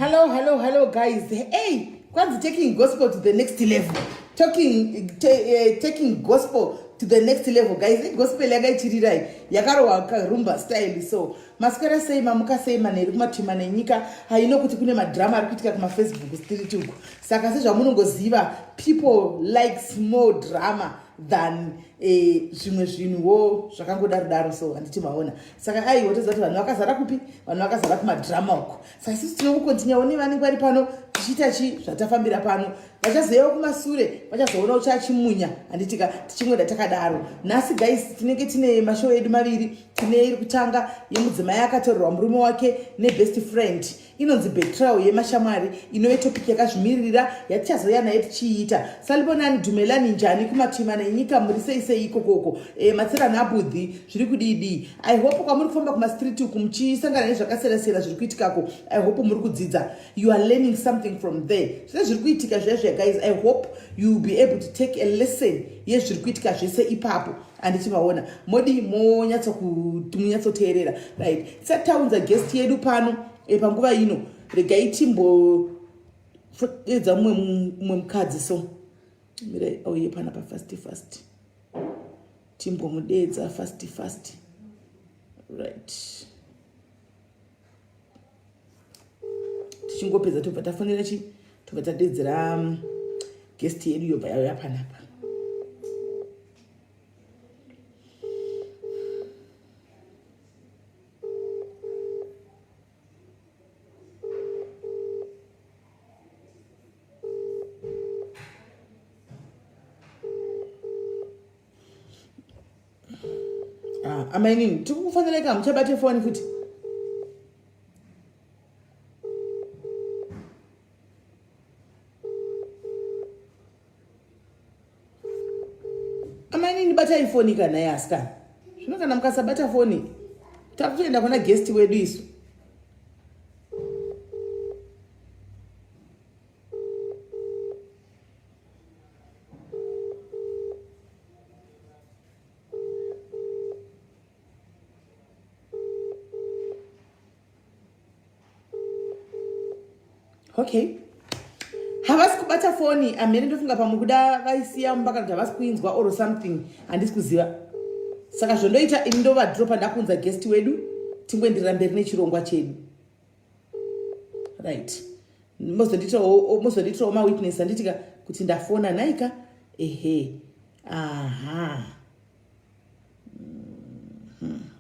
Hello, hello, hello guys. Hey, kwanzi taking gospel to the next level. Talking, taking gospel to the next level guys. Gospel yakaichirirai yakarohwa karumba style so. Maswera sei mamuka sei manheru kumatima nenyika haino kuti kune madrama ari kuitika kumafacebook street uku. Saka sezvamunongoziva people like small drama than eh, zvimwe zvinhuwo zvakangodaro daro so handiti maona. Saka aiwa toziva kuti vanhu vakazara kupi? Vanhu vakazara kumadrama uku. Saka isusu tinokukontinyawo nevanenge vari pano tichiita chi zvatafambira pano. Vachazouyawo kumasure vachazoona uchachimunya handitika tichingoenda takadaro. Nhasi guys tinenge tine mashow edu maviri. Tine iri kutanga yemudzimai akatorerwa murume wake nebest friend inonzi betrayal yemashamwari inove topic yakazvimiririra yatichazouya nayo tichiiita. Salibonani dumelani njani kumatima enyika muri sei sei ikokoko e, matserana abudhi zviri kudii I hope kwamuri kufamba kumastreet uku muchisangana nezvakasiyana siyana zviri kuitikako. I hope muri kudzidza. You are learning something from there. Zvese zviri kuitika zviya zviya guys, I hope you will be able to take a lesson yezviri kuitika zvese ipapo. Handiti maona modi monyatsoteerera right. Tisati taunza guest yedu pano panguva ino regai timboedza mumwe mukadzi so mirai auye panapa fast fast timbomudedza fast fast right. Tichingopedza tobva tafonera chi tobva tadedzera guest yedu yobva yauya panapa. Amainini tiri kukufonera ka muchabate foni futi. Amainini batai foni kana naye asikana. Zvino kana mukasabata foni takutoenda kuna guest wedu isu. Okay, havasi kubata foni amene ndofunga pamwe kuda vaisiya mumba kana kuti havasi kuinzwa or something handisi kuziva. Saka zvondoita ini ndovadropa ndakunza guest wedu tingoenderera mberi nechirongwa chedu. Right, mozondiitirawo mawitness handitika kuti ndafona naika ehe aha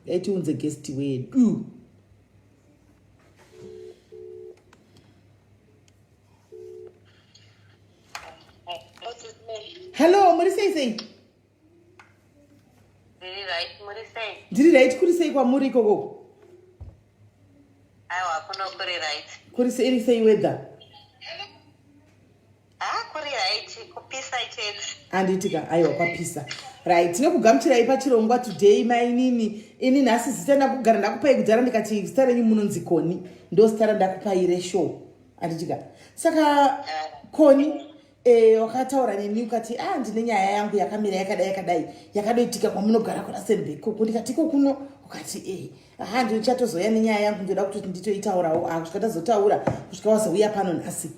dai tiunze guest wedu. Hello, muri sei sei? Ndiri right, muri sei? Ndiri right, kuri sei kwamuri ikoko? Aiwa, kuno kuri right. Kuri sei, iri sei weather? Ah, kuri right, kupisa chete. Anditika, aiwa kwapisa. Right, tinekugamuchirai pachirongwa today mainini. Ini nhasi zita ndakugara ndakupai kudhara ndikati zita renyu munonzi Koni. Ndo zita randakupai reshow. Anditika. Saka Koni wakataura neni ukati ndine nyaya yangu yakamira yakadai yakadai yakadoitika kwamunogara kuRustenburg koko. Ndikati iko kuno ukati ndichatozoya nenyaya yangu ndoda kutoti nditoitaurawo. Kusvika tazotaura kusvika wazouya pano nhasi.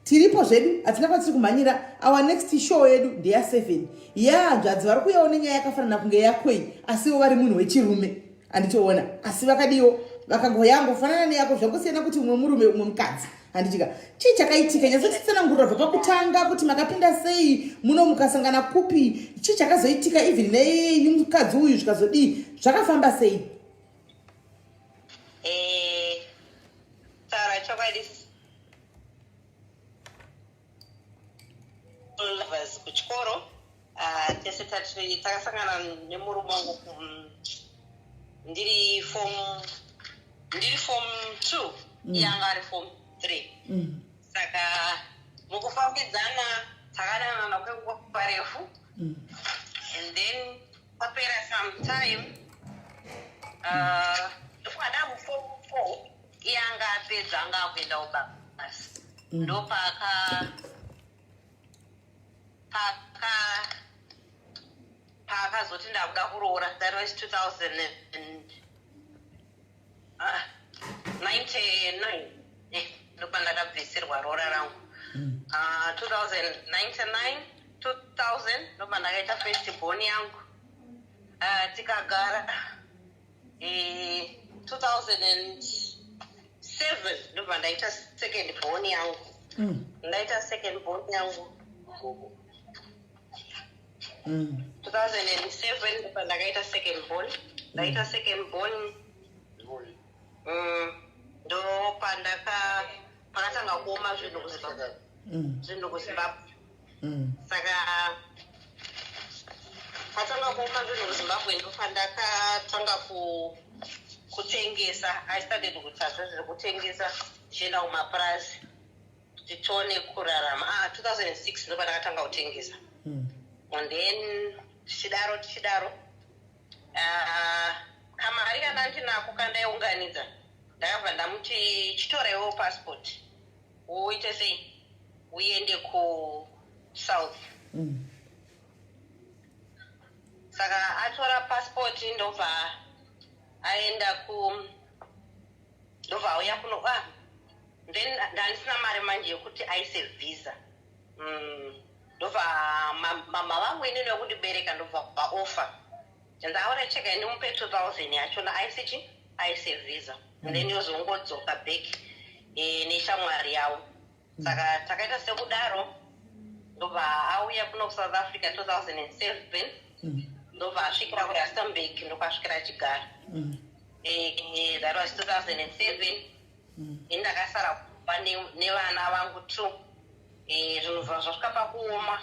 Tiripo zvedu hatina kwatiri kumhanyira. Our next show yedu ndeya 7. Hanzvadzi vari kuuyawo nenyaya yakafanana kunge yakoi asiwo vari munhu wechirume. Anditoona asi vakadiwo vakangoyangofanana neyako zvakosiyana kuti umwe murume umwe mukadzi. Handitika chii chakaitika nyatsotitsanangurira bva pakutanga kuti makapinda sei muno mukasangana kupi chii chakazoitika even nei mukadzi uyu zvikazodii zvakafamba sei? Taura chokwadi lovers kuchikoro tese takasangana nemurume wangu ndiri form 2 iye anga ari form 3. Saka mukufambidzana takadanana kwenguva refu and then papera some time ndokwada muform 4 iye anga apedza anga akuenda kubasa. Ndopaka paakazoti ndakuda kuroora. That was 2099 ndopandakazoroora. Ndakabvisirwa roora rangu. 2099, 2000 ndobva ndakaita first born yangu. Tikagara. 2007 ndobva ndaita second born yangu. Ndaita second born yangu 2007, ndobva ndakaita second born. Ndaita second born, ndopandaka pakatanga kuoma zvinhu kuZimbabwe, zvinhu kuZimbabwe. Saka patanga kuoma zvinhu kuZimbabwe, ndopandakatanga kutengesa. I started kuita zvekutengesa, ndichienda kumapurazi kuti tione kurarama. 2006 ndopandakatanga kutengesa. And then tichidaro tichidaro, kamari kana ndinako kandaiunganidza, ndakabva ndamuti, "Chitorewo passport, uite sei, uende kuSouth." Saka atora passport, ndobva aenda ku ndobva auya kuno. Then ndandisina mari manje yekuti aise visa. Ndobva mama vangu inini vekundibereka ndobva vaoffer, ndaura cheka ndimupe 2000 yachona aise chi aise visa, and then yozongodzoka back neshamwari yavo. Saka takaita sekudaro, ndobva auya kuno kuSouth Africa 2007. Ndobva asvikira kuRustenburg, ndokwasvikira achigara. That was 2007. Ini ndakasara kumba nevana vangu two. Zvinhu zvasvika pakuoma,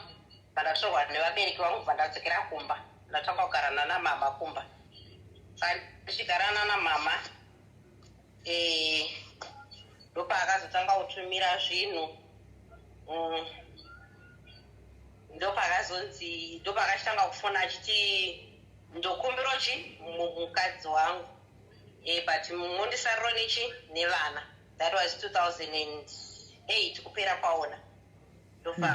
bva nevabereki vangu, bva ndadzokera kumba, ndatanga kugara nana mama kumba. Saka ndichigara nana mama, ndopaakazotanga kutumira zvinhu. Ndopakazonzi, ndopakachitanga kufona achiti, "Ndokumbiro chi mukadzi wangu, but mundisariro nechi nevana." That was 2008 kupera kwaona. Ndobva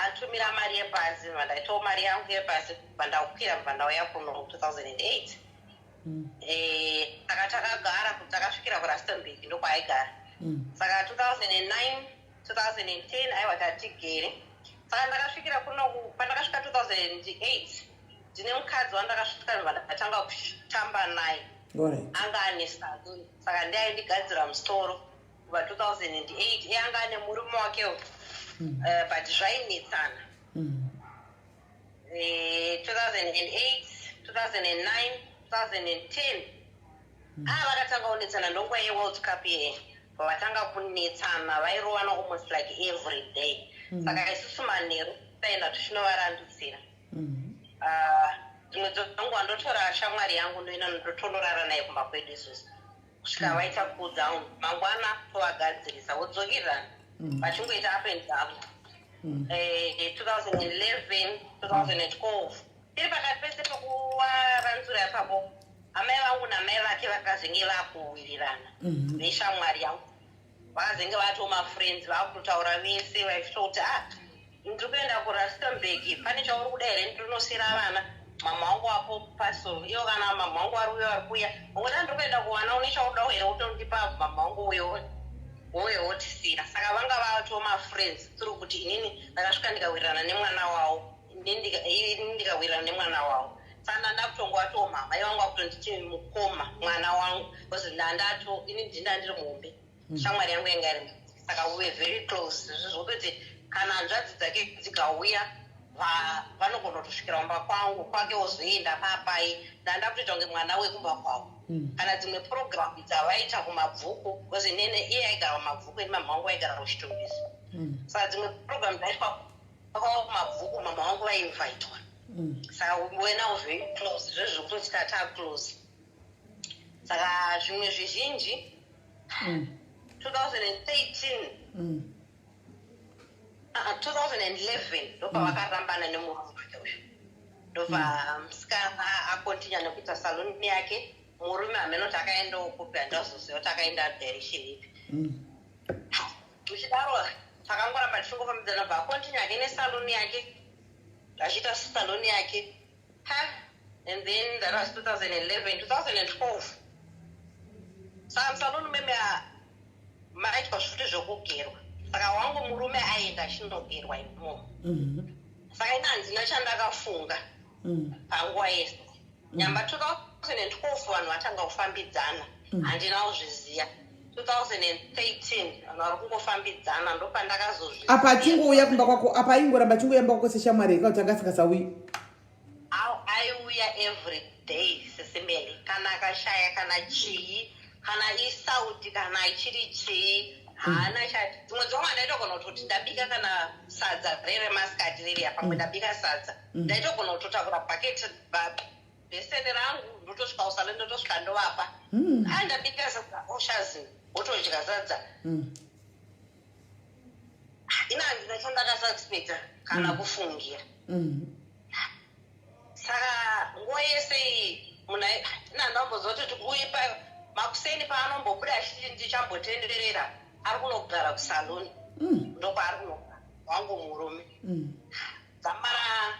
atumira mari yebhazi, bva ndaitawo mari yangu yebhazi, bva ndakwira, bva ndauya kuno 2008. Saka takagara kuti takasvikira kuRustenburg, ndokwaaigara. Saka 2009, 2010, aiwa, tatigere. Saka ndakasvikira kuno, pandakasvika 2008, ndine mukadzi wandakasvika, ndobva ndatanga kutamba naye. Anga ane salon, saka ndiaindigadzira musoro kubva 2008. Iye anga ane murume wakewo, but zvainetsana. 2008, 2009, 2010, vakatanga kunetsana ndonguva yeWorld Cup iye. Vatanga kunetsana, vairovana almost like every day. Saka isusu manheru taenda tichinovarandutsira. Dzimwe dzonguva ndotora shamwari yangu, ndoenda ndotonorara naye kumba kwedu isusu kusvika vaita cool down. Mangwana tovagadzirisa, vodzokirana, vachingoita up and down. 2011, 2012, tiri pakati pese pekuvaranzura ipapo, amai vangu namai vake vakazenge vakuwirirana. Neshamwari yangu vakazenge vatoma friends, vakutotaura vese, vachitoti, "Ah, ndiri kuenda kuRustenburg, pane chauri kuda here? Ndinosira vana mama wangu wapo pasoro ivo, kana mama wangu vari uyo vari kuuya, ngoda ndiri kuenda kuwana, une chaudawo here? Utondipa mama wangu uyo uyo wotisira." Saka vanga vatoma friends through kuti inini ndakasvika ndikawirirana nemwana wavo, ini ndikawirirana nemwana wavo. Saka ndandakutongowatiwo mama ivangu vakutonditi mukoma mwana wangu, because ndandato ini ndinda ndiri muhombe, shamwari yangu yanga iri. Saka we were very close, zvokutoti kana hanzvadzi dzake dzikauya, vanogona kutosvikira kumba kwangu, kwake wozoenda papai. Ndanda kutoita kunge mwana wekumba kwavo. Kana dzimwe program dzavaita kuMabvuku, because inene iye aigara kuMabvuku, ini mama vangu vaigara kuChitungwiza. Saka dzimwe program dzaitwa kwavo kuMabvuku, mama vangu vainvitwa. Saka we were now very close, zvezvekutoti tata close. Saka zvimwe zvizhinji, 2013, 2011 ndopavakarambana nemurume wake uyu. Ndobva musikana acontinue nekuita saluni yake. Murume hamenoti akaendawo kupi, handazoziva kuti akaenda direction ipi. Muchidaro takangoramba tichingofambidzana, bva acontinue ake nesaluni yake, achiita saluni yake. Ha, and then that was 2011, 2012. Saka musaluni meme maitwa zvifuti zvekugerwa. Saka wangu murume aienda achinogerwa imomo. Saka ina handina chandakafunga panguva yese. Nyamba 2012 vanhu vatanga kufambidzana, handina kuzviziva. 2013 vanhu vari kungofambidzana, ndopandakazozviziva. Apa achingouya kumba kwako, apa aingoramba achingouya kumba kwako seshamwari yeka kuti anga asingasauyi? Aiuya every day, Sisi Melly. Kana akashaya kana chii, kana isauti, kana ichiri chii, haana cha. Dzimwe dzangu ndaitogona kutoti ndabika kana sadza reremasikati ririya, pamwe ndabika sadza, ndaitogona kutotakura bhaketi, bheseni rangu, ndotosvika usale, ndotosvika ndovapa. A, ndabika sadza, oshazi wotodya sadza. Ina handina chandakasuspecta kana kufungira. Saka nguva yese iyi munhu ina ndambozoti uye makuseni paanombobuda achiti ndichambotenderera, ari kunogara kusaluni. Ndokwaari kunogara wangu murume. Dzamara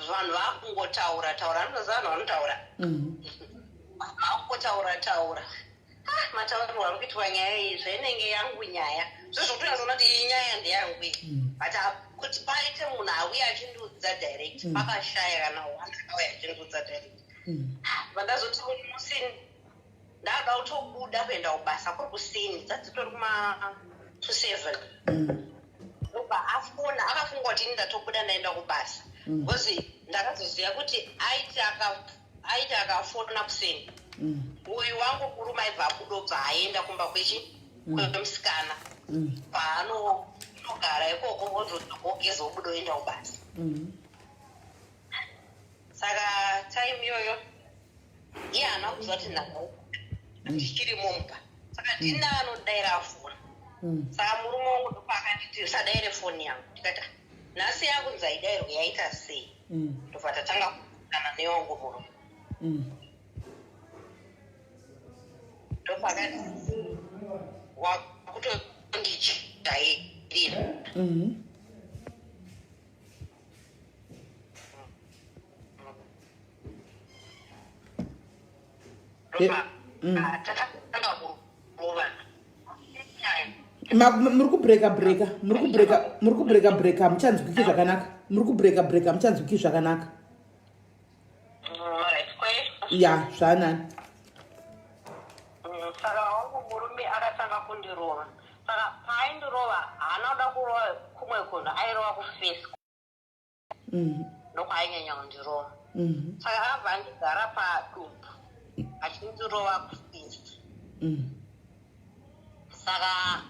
vanhu vakungotaura taura, anotoziva vanhu vanotaura. Vakungotaura taura. Ah, mataurirwo ari kuitwa nyaya iyi, zvainenge yangu nyaya, zvezvokutonyatsona kuti iyi nyaya ndeyangu iyi. But kuti paite munhu auya achindiudza direct, pakashaya kana one akauya achindiudza direct. Vandazoti musi ndada kutobuda kuenda kubasa, kuri kusini, dzadzitori kuma 27. Ndobva afona, akafunga kuti ini ndatobuda ndaenda kubasa, because ndakazoziva kuti aiti akafona kuseni, uyu wangu murume aibva abuda, obva aenda kumba kwechi kwemusikana paanogara ikoko, ozogeza, obuda, oenda kubasa. Saka time iyoyo iye haana kuziva kuti nhau ndichirimo mumba, saka ndina anodaira afona. Saka murume wangu ndopaakanditi, "Usadaire foni yangu." Ndikati, "Ah, nhasi yakunzi haidairwe, yaita sei?" Ndobva tatanga kukana newangu murume. Ndopakati wakutondijairira. Ndopa tatanga kurovana. Muri kubreka breka, muri kubreka, muri kubreka breka, hamuchanzwiki zvakanaka. Muri kubreka breka, hamuchanzwiki zvakanaka. Right, kwe. Ya, zvaanani. Saka wangu murume akatanga kundirova. Saka paaindirova, haana kuda kurova kumwe kunhu, airova kuface. Ndokwainyanya kundirova. Saka akabva andigara padumbu achindirova kuface. Saka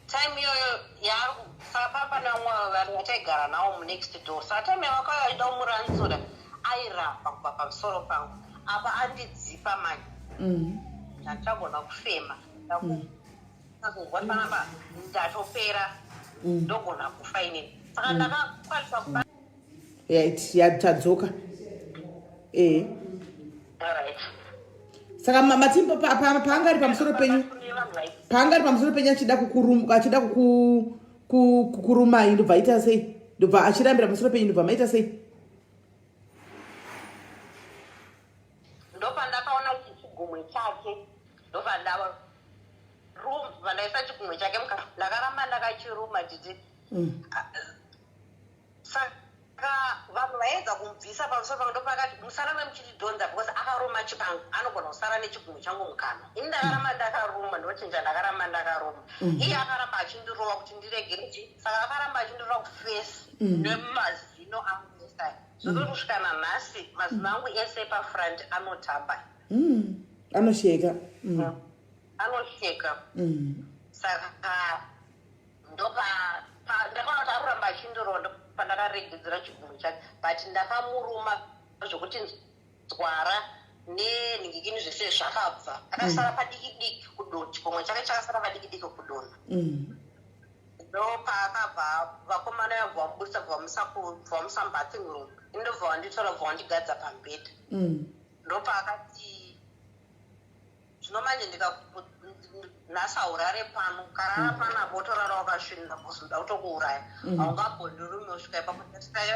time iyoyo yaari, saka papa nevamwe vanhu vataigara navo munext door, saka time yavakauya vachida kumuranzura, airamba kubva pamusoro pangu. Apa andidzipa manje, handichagona kufema. Ndakuzwa panapa ndatopera, ndogona kufa inini. Saka ndakakwanisa kuba. Right, yatadzoka e. Alright. Saka matimbo paanga ari pamusoro penyu, Kune vanhu paanga ari pamusoro penyu achida achida kukurumai, ndobva aita sei? Ndobva achirambira pamusoro penyu, ndobva maita sei? Ndopandakaona chigumwe chake, ndobva ndaisa chigumwe chake ndakaramba ndakachiruma titi. Saka vanhu vaedza kumubvisa pamusoro pangu, ndopakati, "Musarambe muchitidhonza," because akaruma chipangu, anogona kusara nechigumwe changu mukanwa. Ini ndakaramba ndakaruma, ndochinja, ndakaramba ndakaruma. Iye akaramba achindirova kuti ndiregere chi. Saka akaramba achindirova kuface nemazino angu ese aya, zvekuti kusvika nanhasi mazino angu ese epafront anotamba. Anosheka. Anosheka. Saka ndopa ndakaona kuti aruramba achindirova, ndopandakaregedzera chigumwe chake, but ndakamuruma zvokuti nzwara nenhingikini zvese zvakabva, akasara padiki diki kudonha, chigumwe chake chakasara padiki diki kudonha. Ndopaakabva vakomana vabva vamubudisa, bva vamusa mubathing room. Indobva vanditora, bva vandigadza pamubhedha. Ndopaakati, "Zvino manje nhasi haurare pano, karara panapa wotorara wakasvinira, kuzoda kutokuuraya. Haungambondirume usvika ipapo."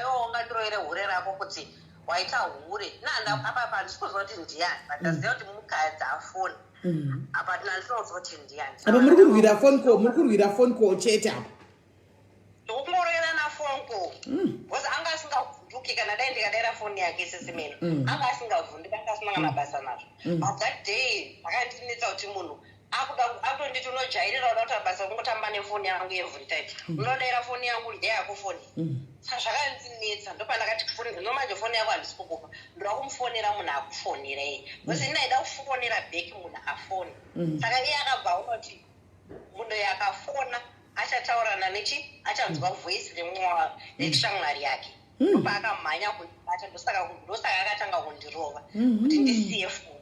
Iwo ungandirovere hure rako kuti waita hure nanda apa? Handisi kuziva kuti ndiani, but ndaziva kuti mukadzi afona. Apa tinandinozoti ndiani. Apa muri kurwira phone call, muri kurwira phone call chete apa. Ndokungoroverana phone call because anga asingavhunduki. Kana dai ndikadaira foni yake sesimene, anga asingavhunduki, anga asina kana basa nazvo. But that day akandinetsa kuti munhu akuda akutonditi, "Unojairira, uda kuita basa kungotamba nefoni yangu every time. Unodaira foni yangu, ndeyako foni." Saka zvakandinetsa. Ndopandakati, "Foni no, manje foni yako handisi kukupa. Ndoda kumufonera munhu akufonera iye," because ini ndaida kufonera back munhu afoni. Saka iye akabva aona kuti munhu yakafona achataurana nechi, achanzwa voice remwa reshamwari yake. Ndopaakamhanya kundibata. Ndosaka akatanga kundirova kuti ndisiye foni.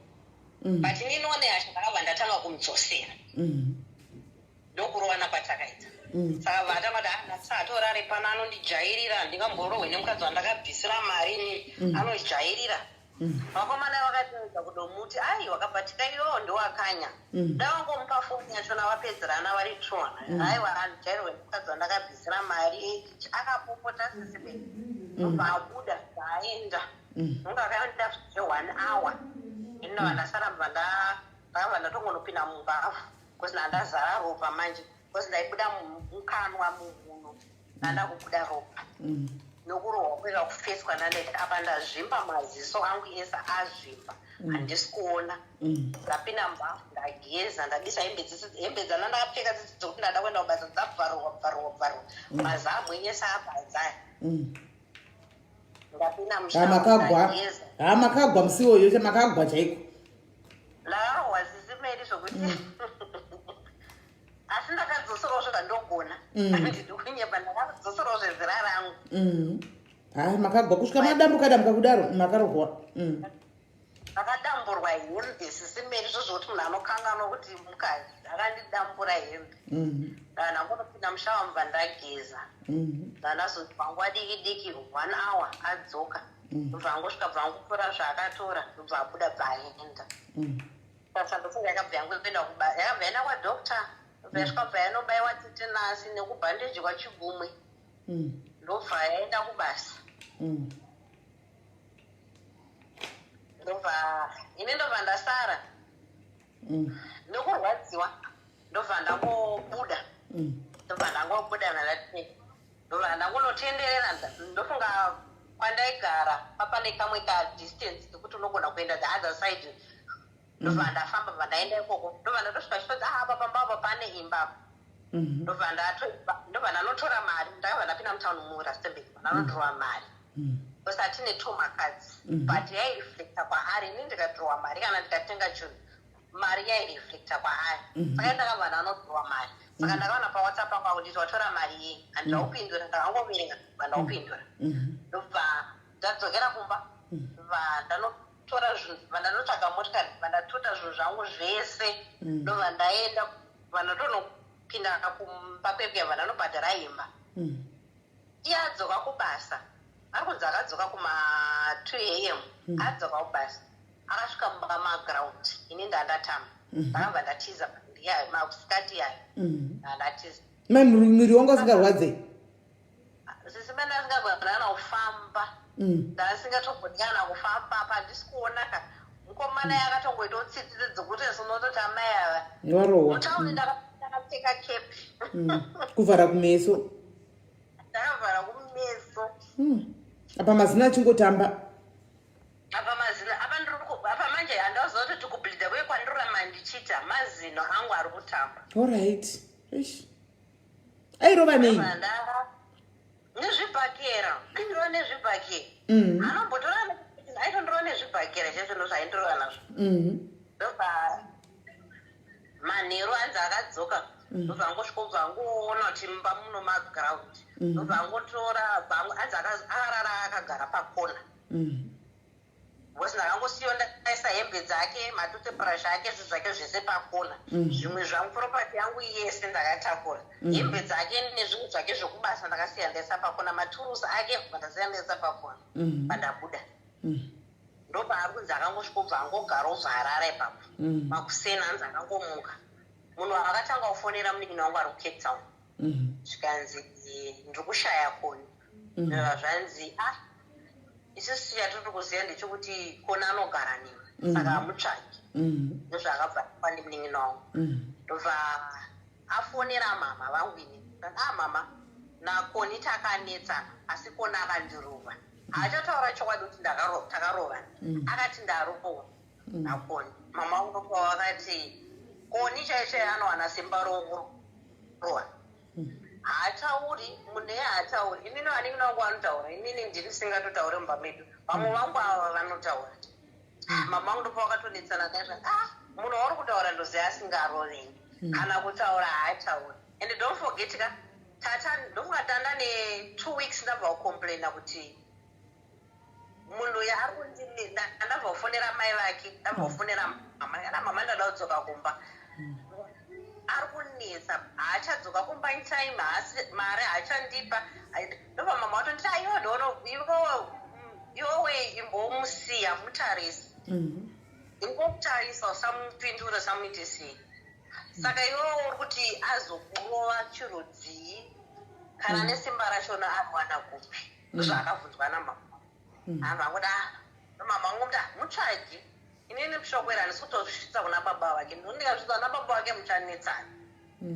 But inini yacho ndakabva ndatanga kumudzosera, ndokurovana kwatakaita. Saka vatanga kuti, "Ndasatorare pano, anondijairira. Handingamborohwe nemukadzi wandakabvisira mari inini, anojairira." Vakomana vakatoedza kudomuti, "Ai, wakabatika iwewo, ndowakanya." Ndavangomupa foni yachona, vapedzerana vari tona. "Aiwa, handijairirwe nemukadzi wandakabvisira mari." Akapopota sisibeni, ndobva abuda, aenda. Unga akaenda zve1 hour, inova ndasara. Bva ndakabva ndatongonopinda mubhafu because ndandazara ropa manje, because ndaibuda mukanwa, muhuno ndanda kubuda ropa nokurohwa kwega kufeswa ndandaita. Apa ndazvimba, maziso angu ese azvimba, handisi kuona. Ndapinda mubhafu, ndageza, ndabisa hembe dzese. Hembe dzana ndakapfeka dzese dzekuti ndada kuenda kubasa dzabvarurwa, bvarurwa, bvarurwa, mazamu ese abvadzaya. Ndapinda Ha, makagwa. Ndageza. Ha, makagwa musi iwoyo, makagwa chaiko. Ndakarohwa sisimeri zvokuti, asi ndakadzoserwawo zvandogona. Handidi kunyepa, ndakadzoserwawo zvezera rangu. Ha, makagwa kusvika madambuka dambuka kudaro, makarohwa. Ndakadamburwa hembe sisimeri, zvozvokuti munhu anokanganwa kuti mukadzi akandidambura hembe. Ndangonopinda mushawa, mubva ndageza. Ndandazobva nguva diki diki, one hour, adzoka. Ndobva angosvika, bva angotora zvaakatora, ndobva abuda, bva aenda. Saka ndofunga yakabva yangoenda, yakabva yaenda kwadoctor, ndobva yasvika, bva yanobayiwa tetanus nekubhandejwa chigumwe, ndobva yaenda kubasa. Ndobva ini ndobva ndasara nokurwadziwa, ndobva ndangobuda. Ndobva ndangobuda nandati, ndobva ndangonotenderera. Ndofunga kwandaigara papane kamwe kadistance kekuti unogona kuenda the other side. Ndobva ndafamba, bva ndaenda ikoko, ndobva ndatosvika chitodzi, "Ah, apa pamba apa pane imba apa." Ndobva ndanotora mari. Ndakabva ndapinda mutauni muRustenburg, ndanotorwa mari because hatine two macards, but yaireflecta kwaari. Ini ndikadhirowa mari kana ndikatenga chinhu, mari yaireflecta kwaari. Saka ndakabva ndanodhirowa mari. Saka ndakaona paWhatsApp pangu akunditi, "Watora mari yei?" Handinaupindura, ndakangoverenga, bva ndaupindura. Ndobva ndadzokera kumba, bva ndanotora zvinhu, bva ndanotsvaga motikari, bva ndatuta zvinhu zvangu zvese. Ndobva ndaenda, bva ndatonopinda kumba kwekuya, bva ndanobhadhara imba. Iye adzoka kubasa, ari kunzi akadzoka kuma 2 a.m. Adzoka kubasa, akasvika mumba maground, ini ndandatama. Ndakabva ndatiza masikati yayo, ndandatiza. Mai, mwiri wanga usingarwadzei? Sisimene, asingagona kufamba. Ndasingatogoni kana kufamba. Apa handisi kuonaka. Mukomana yakatongoitawo tsitsi dzekuti sinototi amai ava Warohwa. mutauni. Ndakapfeka kepi. Kuvhara kumeso. Ndakavhara kumeso. Apa mazino achingotamba. Apa mazino apa apa manje handaziva kuti tikubleeda uye kwandirurama ndichiita mazino angu ari kutamba. Allright. Eish, airova nei? Nezvibhakera, aindirova nezvibhakera. Anombotora, aitondirova nezvibhakera chaizvo, ndo zvaindirova nazvo. Ndobva manheru anzi akadzoka, ndobva angosvika, ubva angoona kuti mumba muno maground. Ndobva angotora, anzi akarara akagara pakona because ndakangosiyo ndaisa hembe dzake, matoothbrush ake, zvinhu zvake zvese pakona. Zvimwe zvangu, property yangu yese ndakatakura. Hembe dzake nezvinhu zvake zvokubasa ndakasiya ndaisa pakona, maturusi ake ndasiya ndaisa pakona pandabuda. Ndopaari kunzi akangosvika, ubva angogara, ubva arara ipapo. Makuseni anzi akangomuka, munhu akatanga kufonera munin'ina wangu ari kuCape Town. Zvikanzi, "Ndiri kushaya Koni." Zvanzi, "Ah, isusu chatiri kuziva ndechekuti Koni anogara newe." Saka hamutsvagi. Ndozvaakabva pane munin'ina wangu. Ndobva afonera mama vangu ini. Ah, mama, naKoni takanetsana, asi Koni akandirova. Haachataura chokwadi kuti takarovana. Akati ndarohwa naKoni. Mama vangu ndopa vakati Koni chaiyo chaiyo anowana simba rokurova. Haatauri munhu iye, haatauri. Inini vanin'ina vangu vanotaura, inini ndini singatotauri mumba medu. Vamwe vangu ava vanotaura. Mama vangu ndopa vakatonetsana naye. Ah, munhu wauri kutaura ndoziva asingarovei, kana kutaura haatauri. And don't forget ka, tata ndofunga tanda ne2 weeks ndabva kucomplaina kuti munhu uyu ari kundi, ndabva kufonera mai vake, ndabva kufonera mama. Kana mama, ndada kudzoka kumba, ari kunetsa, haachadzoka kumba in time, haasi mari haachandipa. Ndobva mama watonditi, aiwa, ndono iwowe imbomusiya, mutarisi, ingomutarisa, usamupindura, usamuite sei. Saka iwewe uri kuti azokurova chirudzii kana nesimba rachona ariwana kupi? Ndozvaakabvunzwa namama. Anhu angoda mama vangu kuti mutsvagi. Inini mushokwera handisi kutosvitsa kuna baba vake, ndikuti ndikasvitsa kuna baba vake muchanetsana.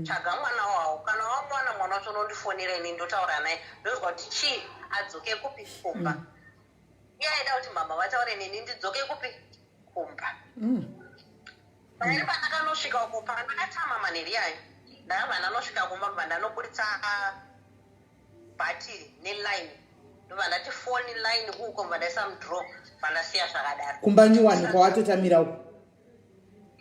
Tsvaga mwana wavo, kana wamuwana mwana wacho unondifonera ini, ndotaura naye, ndozwa kuti chii, adzoke kupi? Kumba. Iye aida kuti mama vataure neni ndidzoke kupi? Kumba. Pairi pandakanosvika uko, pandakatama manheri ayo, ndakabva ndanosvika kumba, bva ndanoburitsa bhatiri neline, ndobva ndati foni, line uko, bva ndaisa mudrawer, bva ndasiya zvakadaro. Kumba nyuwani kwawatotamira uko?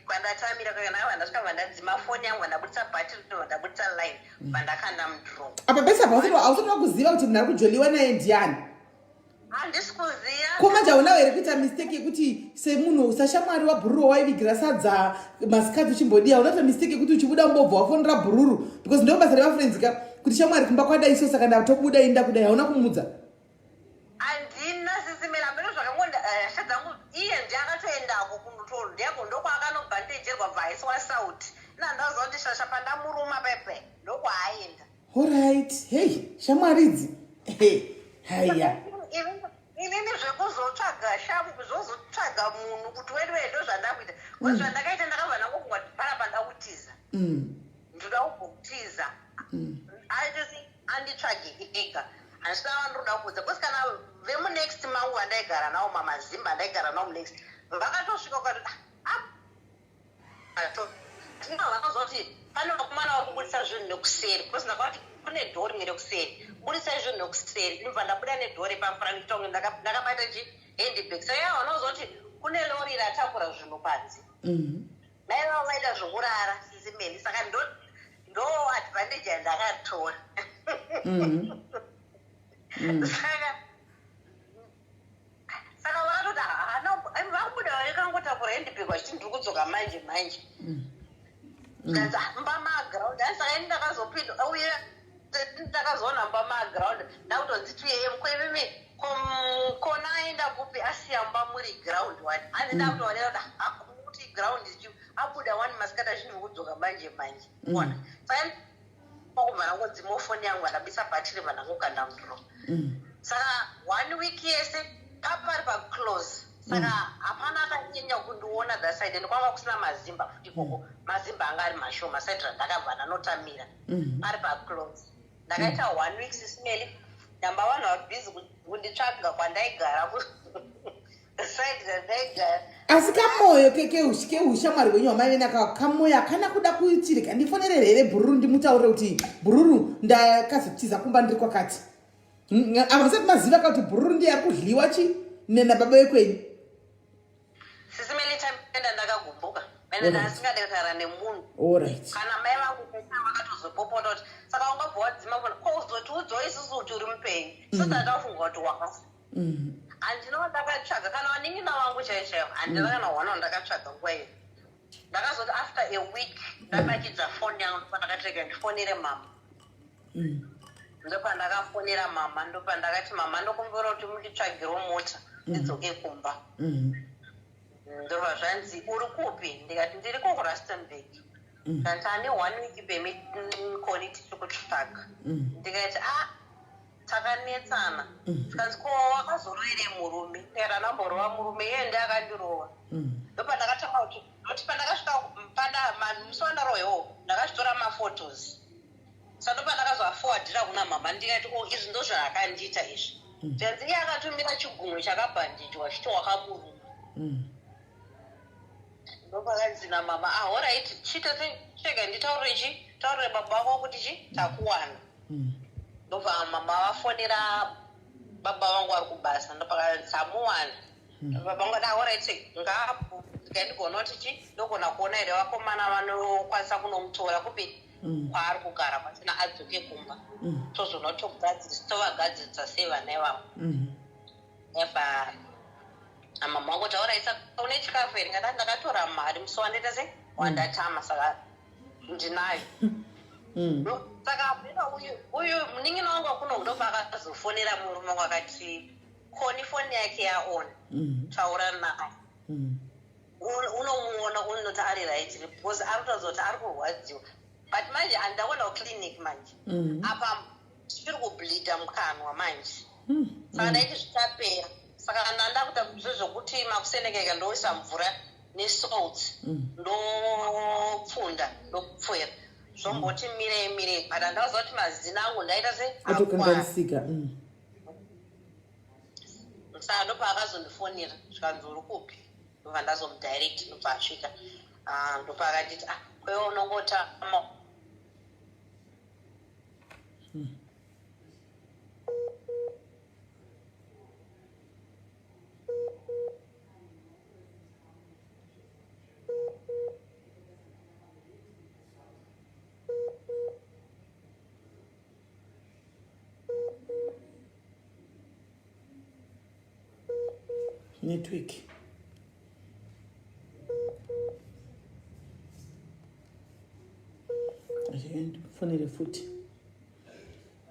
Kwandatamira kana, ndakabva ndasvika, bva ndadzima foni yangu, bva ndabudisa bhatiri, bva ndabudisa line, bva ndakanda mudrawer. Apa pese apa hausati wakuziva kuti munhu ari kujoliwa naye ndiani? Handisi kuziva. Ko manje hauna here kuita mistake yekuti semunhu sashamwari wabhururu waivigira sadza masikati uchimbodiya, hauna kuita mistake yekuti uchibuda umbobva wafonera bhururu? Because ndo basa revafriends ka, kuti shamwari, kumba kwadai so, saka ndatobuda, inda kudai. Hauna kumudza? Handina, Sis Melly. Hameno zvakangonda hasha dzangu. Iye ndiye akatoendako kunotoro, ndiyako ndokwaakanobhandejerwa, bva aiswa sauti. Ina ndaziva kuti shasha pandamuruma pepe ndokwaaenda. Alright, hey, shamwari idzi. Hey, haya. Inini zvekuzotsvaga shamu, kuzozotsvaga munhu kuti wedu ndo zvandakuita, because zvandakaita ndakabva ndangofunga kuti panapa ndakutiza. Ndoda kugokutiza. Aitosi anditsvage ega, handisina vandoda kuudza, because kana vemunext mangu vandaigara navo, mamazimba andaigara navo munext, vakatosvika ukati vanozwa kuti pane vakomana vari kubudisa zvinhu nekuseri, because ndakavati kune door rimwe rekuseri, budisai zvinhu nekuseri. Ndinobva ndabuda nedoor repafront tonge ndakabata chi handbag. Saka ivo vanozwa kuti kune lori ratakura zvinhu panze. Mai vavo vaita zvokurara, Sis Melly. Saka ndo advantage yandakatora. Saka vakatoti hana vakubuda vakangotakura handbag vachiti ndiri kudzoka manje manje. Kanzi mba maground. Saka ini ndakazopinda uye ndakazoona mba maground, ndakutonzi 2 a.m. Kwemimi kona aenda kupi, asiya mba muri ground one? Hanzi ndakutoonera kuti ground abuda one masikati achindiri kudzoka manje manje. Ona, saka kubva ndangodzima foni yangu, ndabisa bhatiri, bva ndangokanda mudrawer. Saka one week yese papari paclose, saka hapana akanyanya kundiona that side, and kwanga kusina mazimba futi ikoko. Mazimba anga ari mashoma side randakabva ndanotamira. Pari paclose ndakaita one week, Sis Melly. Ndamba vanhu vari busy kunditsvaga kwandaigara, side randaigara. Asi kamoyo keushamwari hwenyu hwamaive naka, kamoyo hakana kuda kuitirika, ndifonerere here bhururu, ndimutaurire kuti bhururu ndakazotiza kumba, ndiri kwakati? Ava musati maziva ka kuti bhururu ndiye ari kudliwa chi nababa vekwenyu? Sis Melly, time ndakagumbuka ende ndasingade kutaura nemunhu. Kana mai vangu vakatozopopota kuti saka ungabva wadzima foni, ko uzotiudzawo isusu kuti uri mupenyu? Sosatafunga kuti wakafa. Handina ndakatsvaga kana vanin'ina vangu chaivo chaivo, handina kana hwana wandakatsvaga nguva iyo. Ndakazoti after a week ndabakidza foni yangu, ndopandakatirega ndifonere mama. Ndopandakafonera mama, ndopandakati, "Mama, ndokumbira kuti munditsvagirewo mota ndidzoke kumba." Ndobva zvanzi, "Uri kupi?" Ndikati, "Ndiri kuRustenburg." Kanti, "Ane one week pemi koni tiri kutsvaga." Ndikati, "A." Takanetsana. Zvikanzi, ko wakazoroire murume? Ndikati andamborova murume, iye ndiye akandirova. Ndopandakatanga kuti ndoti pandakasvika pada musi wandarohwa iwowo ndakazvitora maphotos. Saka ndopandakazoafowadhira kuna mama ndikati, o izvi ndozvaakandiita izvi. Zvikanzi iye akatumira chigunwe chakabhandijwa chiti wakamuruma. Ndopakanzi namama, ah, alright, chiita chega nditaurire chi taurire baba vako kuti chi takuwana. Ndobva mama vafonera baba vangu vari kubasa, ndopakanzi tamuwana. Baba vangu vati, alright, ngaapo ndikandigona kuti chi ndogona kuona here vakomana vanokwanisa kunomutora kupi kwaari kugara kwachona adzoke kumba. Tozoona tovagadzirisa sei vana ivavo. Eba mama vangu kuti alright, saka une chikafu here? Ngati ndakatora mari musi wandaita sei wandatama, saka ndinayo. Saka mheno uyu munin'ina wangu wakuno ndopaakazofonera murume wangu akati koni foni yake yaona, taura naye. Unomuona unoti ari right because ari kutaridza kuti ari kurwadziwa, but manje handakuenda kuclinic manje. Apa tichiri kubleeda mukanwa manje. Saka ndaiti zvichapera, saka ndanda kuita zvezvokuti makusenekeka ndoisa mvura nesalt, ndopfunda, ndopfuera, zvomboti mirei mirei, but handauziva kuti mazino angu ndaita se atokanganisika. Saka ndopaakazondifonera zvikanzi uri kupi, ndobva ndazomudirect, ndobva asvika. Ah, ndopaakanditi, ah, kwewe unongotama. Network. Ndimufonere futi,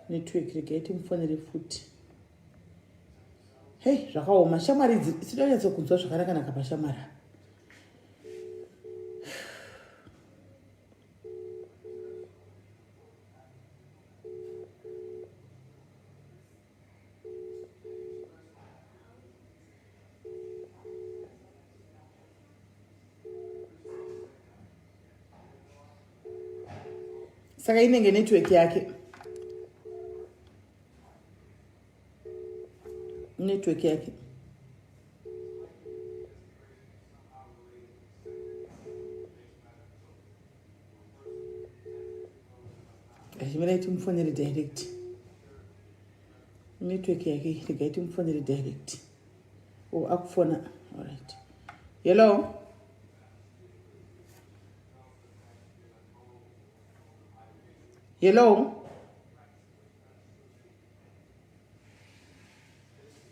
network, regai timufonere futi. Hei, zvakaoma shamwari idzi, tidonyatso kunzwa zvakanakanaka pashamwari apa. Saka inenge network yake, network yake. Achimirai timufonere direct, network yake, regai timufonere direct. O, akufona. Alright, hello. Hello,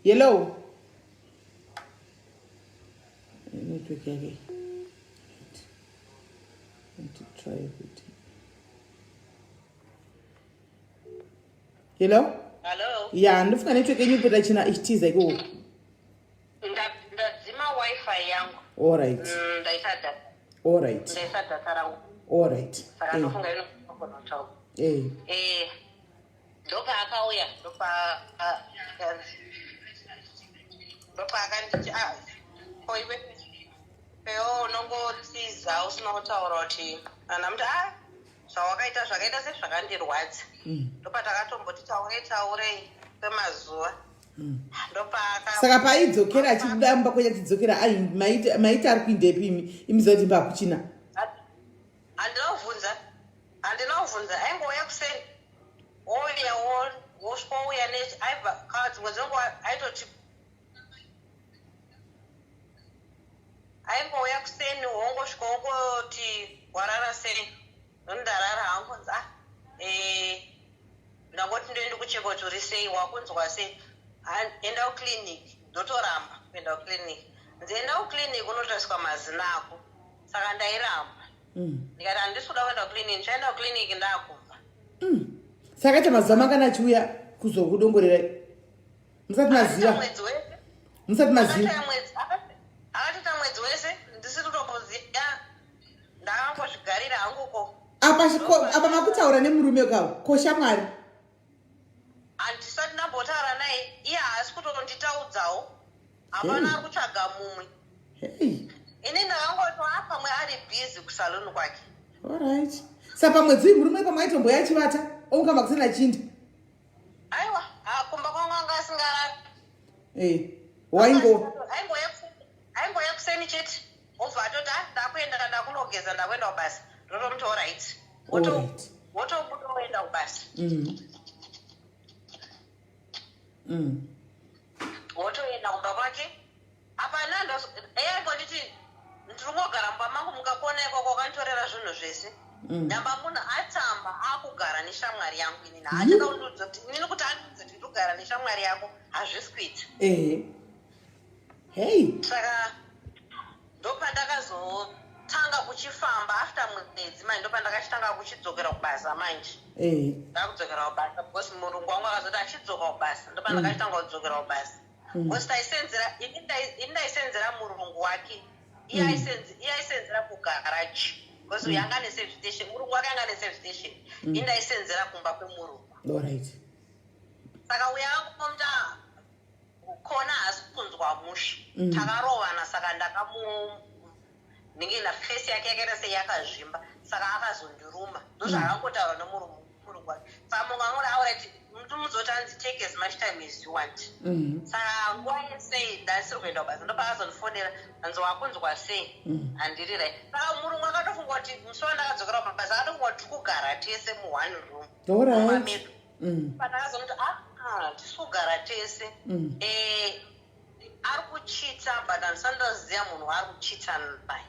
hello. Network yake. Right. Try kuti hello. Hello. Ya, ndofunga network yenyu ipota china ichitiza ikoko. Ndadzima wifi yangu. Alright. Ndaisa data. Alright. Ndaisa data rangu. Alright. Saka ndofunga inogona kutaura. Eh. Ndopaakauya, ndopaakanditi, ah, ko iwe pewo unongotiza usina kutaura kuti anamuti, ah, zvawakaita zvakaita sezvakandirwadza. Ndopatakatomboti taurei taurei kwemazuva. Ndopaaka Saka paaidzokera achibuda mumba kwenyu achidzokera, ai maiti ari kuindepi imi imiziva kuti imba hakuchina? Handina kuvhunza, handina kuvhunza. Aingouya kuseni, ouya, wosvika ouya aibva kana dzimwe dzenguva aitoti aingouya kuseni, wongosvika wongoti warara sei, nondarara hangu. Nzi, ah, ndangoti ndoende kucheka kuti uri sei, wakunzwa sei. Enda kuclinic. Ndotoramba kuenda kuclinic. Nzi enda kuclinic unotariswa mazino ako. Saka ndairamba. Ndikati handisi kuda kuenda kuclinic, ndichaenda kuclinic ndakubva. Saka aita mazuva mangani achiuya kuzokudongorerai musati maziva? Mwedzi wese. Musati maziva? Akatoita mwedzi wese ndisiri kutomboziva, ndakangozvigarira hanguko. Apa apa makutaura nemurume kawo, ko shamwari? Handisati ndambotaura naye. Iye haasi kutonditaudzawo. Hapana ari kutsvaga mumwe. Ini ndakangoti pamwe ari busy kusaluni kwake. Alright, sa pamwedzi uyu murume pamwe aitomboya achivata, omuka makuseni achinda. Aiwa, kumba kwangu anga asingarari. Waingo Aingoya kuseni chete, obva atoti, "Ah, ndakuenda, ndakunogeza, ndakuenda kubasa." Ndotomuti, "Alright." Wotobuda woenda kubasa. Wotoenda kumba kwake. Hapana, aingonditi, "Ndiri kungogara mumba mangu, mukakona ikoko wakanditorera zvinhu zvese." Nyamba munhu atamba akugara neshamwari yangu, inini haachada kundiudza kuti inini, kuti andiudze kuti ndiri kugara neshamwari yako, hazvisi kuita. Ehe, hey. Saka ndopandakazotanga kuchifamba after mwedzi manje, ndopandakachitanga kuchidzokera kubasa manje. Ndakudzokera kubasa because murungu wangu akazoti achidzoka kubasa, ndopandakachitanga kudzokera kubasa because taisenzera, ini ndaisenzera murungu wake, iye aisenzera kugaraji because uyu anga neservice station, murungu wake anga neservice station, ini ndaisenzera kumba kwemurungu. Saka uya angomuti kona haasi kunzwa mushe. Takarovana, saka ndakamu ndinge nafesi yake yakaita seyakazvimba, saka akazondiruma. Ndozvaakangotaura nemurungu wake. Saka murungu angoti, "Alright," mutumuzoti anzi, "Take as much time as you want." Saka nguva yesei ndasiri kuenda kubasa, ndopaakazondifonera, anzi, "Wakunzwa sei?" "Handiri right." Saka murungu akatofunga kuti musi wandakadzokera kubasa, akatofunga kuti tiri kugara tese muone room mumba medu. Pandakazonoti, "Ah, tisi kugara tese." Ari kuchita, but handisati ndaziva munhu waari kuchita naye.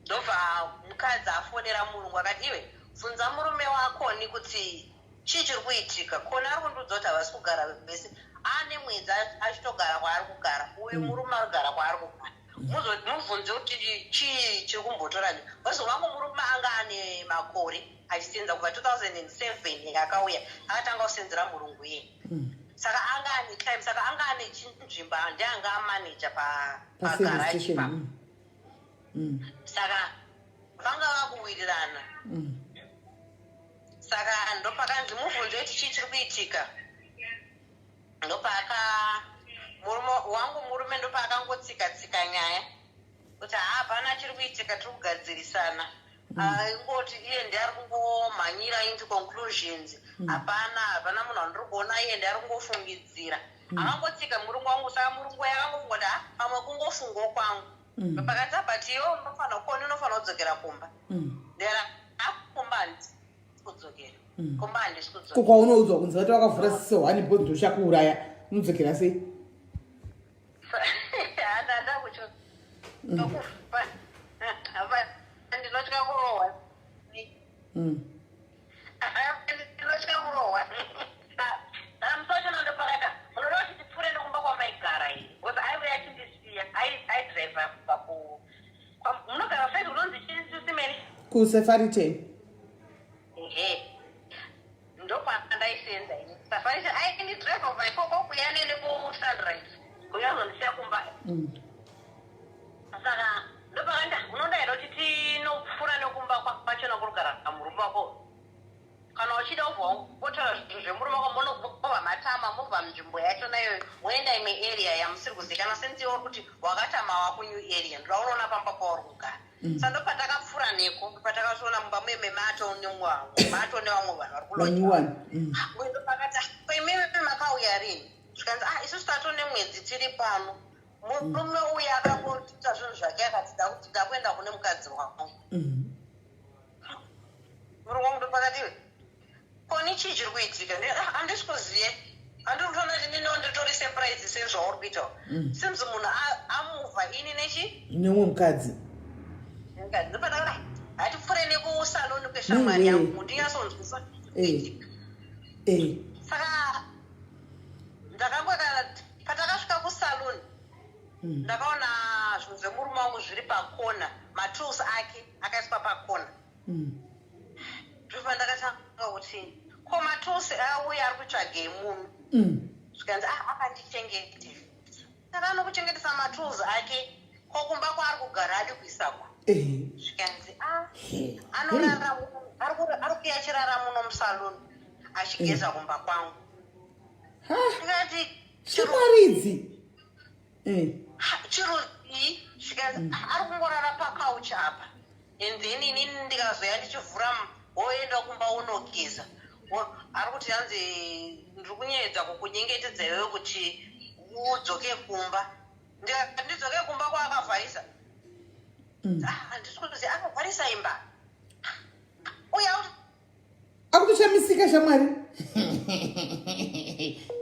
Ndobva mukadzi afonera murungu akati, "Iwe, bvunza murume wakoni kuti chii chiri kuitika. Kona ari kundiudza kuti havasi kugara vese, ane mwedzi achitogara kwaari kugara uyu. Murume ari kugara kwaari kugara. Mubvunze kuti chii chiri kumbotora." Because wangu murume anga ane makore achisenza kubva 2007, akauya akatanga kusenzera murungu iye. Saka anga ane time, saka anga ane chinzvimbo, ndianga amaneja paservice pagaraji station. pa Saka vanga vakuwirirana. Saka ndopakanzi, "Mubvunze kuti chii chiri kuitika." Ndopaka murume wangu, murume ndopaakangotsika tsika nyaya kuti hapana chiri kuitika, tiri kugadzirisana. Ingoti iye ndiari kungomhanyira into conclusions. Hapana munhu wandiri kuona, iye ndiari kungofungidzira. Akangotsika murungu wangu. Saka murungu yakangofunga kuti, "Ah, pamwe kungofungawo kwangu." Ndopakati, "But iwe unofanira koni, unofanira kudzokera kumba." Ndera kumba handisi kudzokera. Kumba handisi kudzokera. Ko kwaunoudzwa kunzi vati wakavhura ziso one because ndochakuuraya, unodzokera sei? Handanda kucho tokufa, ndinotya kurohwa. Ndinotya kurohwa. Musachona ndopakata, "Unoda kuti tipfuure nekumba kwamaigara iyi?" Because aiuya achindisiya, aidhiraivha kubva ku munogara side kunonzi chisimeni. Kusafari 10. Ehe, ndokwandaisenza ini Safari. Aindidhiraivha kubva ikoko kuya nene kuSunrise, kuyazondisiya kumba. Saka ndopakanda, "Unoda here kuti tinopfuura nekumba kwachona kurugara murume wako? Kana uchida, ubva wangotora zvinhu zvemurume wako, mobva matama, mobva munzvimbo yachona iyoyo, moenda imwe area yamusiri kuzikanwa, since iwe uri kuti wakatama wakunew area, ndoda unoona pamba pauri kugara." Saka ndopatakapfuura neko, patakatoona mumba muye memato mato nevamwe vanhu vari kuloja. Vanyuwani. Ndopakati, "Imimi makauya rini?" Zvikanzi, "Ah, isusu tatone mwedzi tiri pano. Murume uyu akangoita zvinhu zvake, akati kuti ndakuenda kune mukadzi wangu." Murungu wangu ndopakati, "Iwe koni, chii chiri kuitika?" "Ah, handisi kuziye, handiri kutoona kuti ndiniwo nditori surprise sezvauri kuitawo." Seems munhu amuvha ini nechi Nemumwe mukadzi. Ndopandakati, "Hatipfuure nekusaloni kweshamwari yangu, ndinyatsonzwisa kuitika." Saka ndakangokana patakasvika kusaloni, ndakaona zvinhu zvemurume wangu zviri pakona, matools ake akaiswa pakona. Ndobva ndakatanga kuti, "Ko matools auya ari kutsvagei munhu?" Zvikanzi, "Ah, akandichengetesa." Saka anokuchengetesa matools ake, ko kumba kwaari kugara adi kuisakwa? Zvikanzi, "Ah, anorara, ari kuya achirara muno musaluni." Achigeza kumba kwangu. Ha. Ndikati, Shamwaridzi. "Chiro ii?" Zvikanzi, "Ah, ari kungorara pakauchi apa." And then inini ndikazoya ndichivhura, woenda kumba unogeza. Ari kuti, hanzi, "Ndiri kunyedza kukunyengetedza iwewe kuti udzoke kumba." Ndikati, "Ndidzoke kumba kwaakavharisa?" "Ah, handisi kuziva, akavharisa imba uye Akutoshamisika shamwari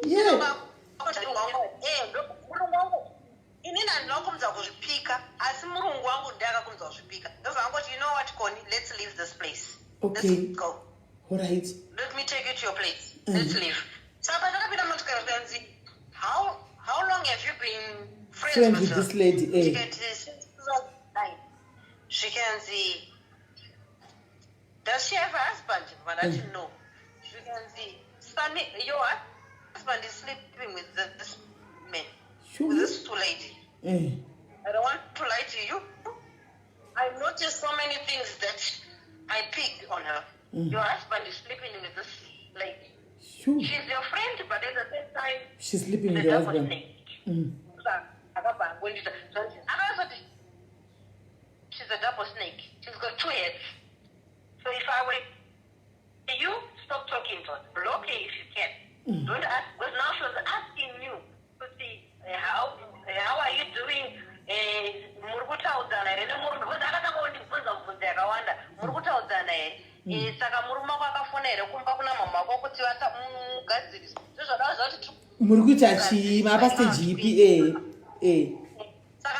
ye. Murungu wangu, inini handina kukumidza kuzvipika, asi murungu wangu ndiye akakumidza kuzvipika. Ndobva angoti, "You know what, Connie, let's leave this place. Let's go. Let me take you to your place. Let's leave." Saka pandakapinda motikari, zvikanzi, How long have you been friends Friend with with her?" this lady, eh. Ndikati, "Since 2009." Zvikanzi, "Does she have a husband?" Vandati, "No." Zvikanzi, "Sunny, your husband is sleeping with this man, with this lady. I don't want to lie to you. I noticed so many things that I picked on her. Your husband is sleeping with this lady. She's your friend, but at the same time, She's sleeping with the your devil husband." snake. Akabva angondita akazoti, "She's a double snake. She's got two heads. So if I were you, stop talking to her. Block her if you can. Don't ask," because now she was asking you kuti, How are you doing? Muri kutaudzana here nemurume?" Because akatanga kundibvunza mubvunzo yakawanda. "Muri kutaudzana here? Saka murume wako akafona here kumba kuna mama wako kuti mugadzirise ndozvadava zvati?" Muri kuita chii? Mapastage ipi? E. Saka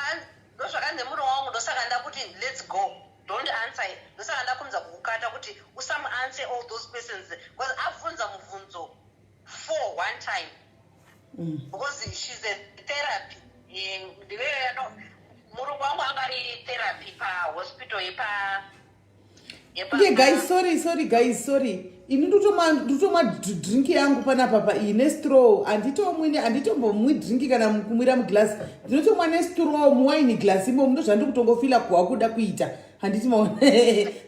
ndozvakanzi murume wangu, ndosaka ndakuti, "Let's go, don't answer." Ndosaka ndakumza kukukata kuti usamuanswer all those questions, because abvunza mubvunzo for one time, because she's a therapy. Ndive murungu wangu anga ari therapy pahospital yepa Okay guys, sorry, sorry guys, sorry. Ini ndotomwa drink yangu panapa pa iyi nestraw. Handitomwine, handitombomwi drink kana kumwira muglass. Ndinotomwa nestraw muwine glass imomo. Ndozvandiri kutongofila kuwa kuda kuita, handiti maona?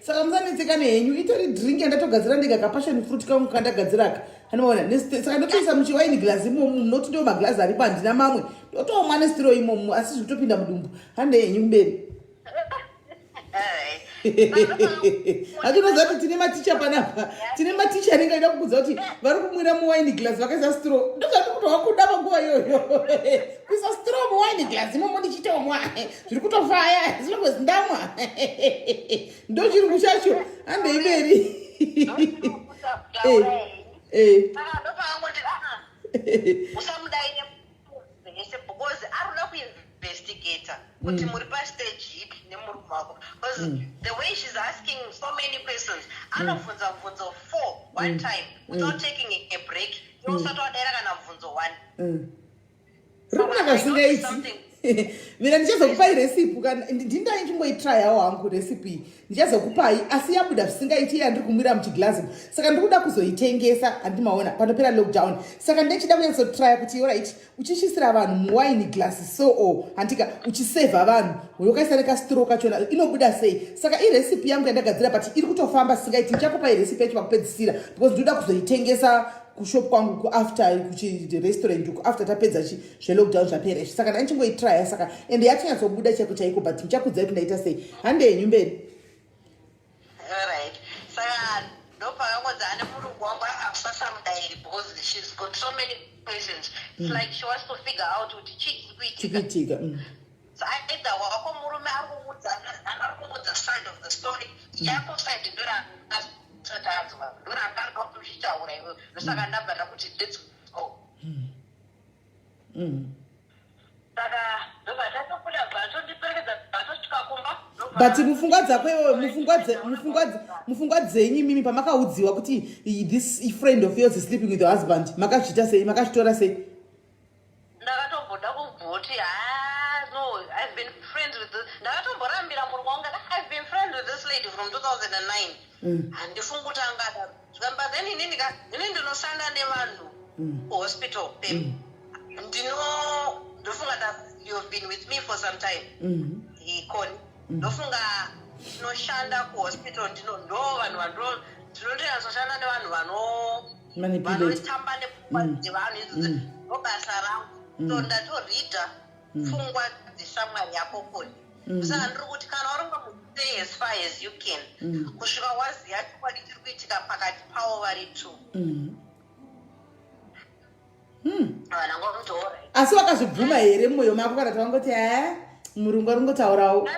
Saka musanetsekane henyu, itori drink yandatogadzira ndega, kapassion fruit kangu kandagadziraka, handimaona? Saka ndotoisa muchiwine glass imomo, noti ndo maglass aripo, handina mamwe. Ndotomwa nestraw imomo, asi zvikutopinda mudumbu. Hande henyu kumberi. Hatinoziva kuti tine maticha panapa, tine maticha anenge aida kukudza kuti vari kumwira muwine glass vakaisa straw. Ndozvati kuti wakuda panguva iyoyo kuisa straw muwine glass imomo ndichitomwa, zviri kutofaya zvinongozi ndamwa, ndo chirungu chacho. Handei mberi. Saka ndopaangoti, "Aa, usamudaire zvese," because ari kuda kuinvestigata kuti muri pastage ipi nemurume wako, because the way she's asking so many questions, anobvunza mubvunzo four one time without taking a break, iwe usati wadaira kana mubvunzo one. Riri kunaka zvisingaiti. Mina ndichazokupai recipe kana ndindai ndimboitryawo hangu recipe iyi, ndichazokupai. Asi yabuda zvisingaiti yandiri kumwira muchiglass, saka ndiri kuda kuzoitengesa, handimaona, panopera lockdown. Saka ndechida kunyatsotrya kuti, alright, uchisvisira vanhu muwine glass so o handika, uchisevha vanhu wakaisa nekastraw kachona, inobuda sei? Saka irecipe yangu yandagadzira, but iri kutofamba singaiti. Ndichakupai recipe yacho pakupedzisira, because ndinoda kuzoitengesa kushop kwangu kuafter, kuchirestaurant uku, after tapedza zvelockdown zvapera izvi. Saka ndanichingoitrya, saka ende yatonyatsobuda chaiko chaiko, but ndichakudzai kuti ndaita sei. Hande henyu mberi. Alright, saka ndopakangonzi ane murungu wangu asasamudairi, because she's got so many questions. It's like she wants to figure out kuti chii chiri kuitika. Chikuitika. So either wako murume ari kumudza side of the story yako, side ndoratanzwa, ndoranga kuti uchitaura iwewe. Ndosaka ndabva ndakuti, "Let's go." Saka ndobva tatobuda, bva tondiperekedza, bva tosvika kumba. But mupfungwa dzako iwewe, mupfungwa dzenyu imimi, pamakaudziwa kuti this friend of yours is sleeping with your husband, makazviita sei? Makazvitora sei? Ndakatomboda kubvoti, "Ha, no, I've been friends with this." Ndakatomborambira murungu wangu, "I've been friends with this lady from 2009. Handifungi kuti angadaro." But then inini ka, ini ndinoshanda nevanhu kuhospital pem. Ndino ndofunga that you've been with me for some time, Connie. Ndofunga tinoshanda kuhospital, ndino ndo vanhu vando ndinotonyatsoshanda nevanhu vano Manipulate. Vanotamba nepfungwa dzevanhu idzodzo. Ndobasa rangu. So ndatoreada pfungwa dzeshamwari yako Koni. Saka ndiri kuti kana uri stay as far as you can kusvika waziva chokwadi chiri kuitika pakati pavo vari two. Vanhu angomuti, "Alright." Asi wakazvibvuma here mumwoyo mako, kana tavangoti, "Ha, murungu ari kungotaurawo"?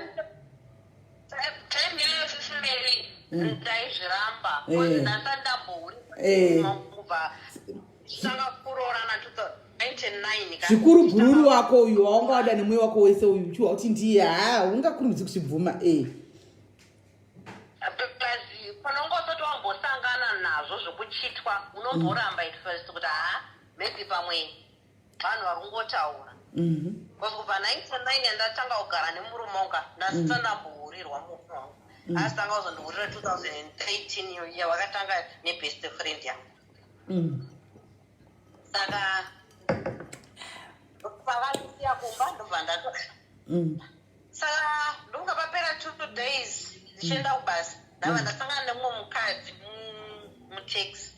Time iyoyo, sisimeri, ndaizviramba. Ndasati ndambohurira kubva tanga kuroorana 2099 ka. Zvikuru bhururu wako uyu waunga wada nemwoyo wako wese uyu, uchiwa kuti ndiye, ha, ungakurumidzi kuzvibvuma. Plus panonga usati wambosangana nazvo zvokuchitwa, unomboramba at first kuti, "Ha, maybe pamwe vanhu vari kungotaura." Because kubva 99 yandatanga kugara nemurume wangu, ndasati ndambohurirwa murume wangu. Asi tanga kuzondihurira 2013 iyo yavakatanga nebest friend yangu. Saka pavandisiya kumba, ndobva ndato saka ndonga papera 2 days ndichienda kubasa, ndabva ndasangana nemumwe mukadzi mutaxi.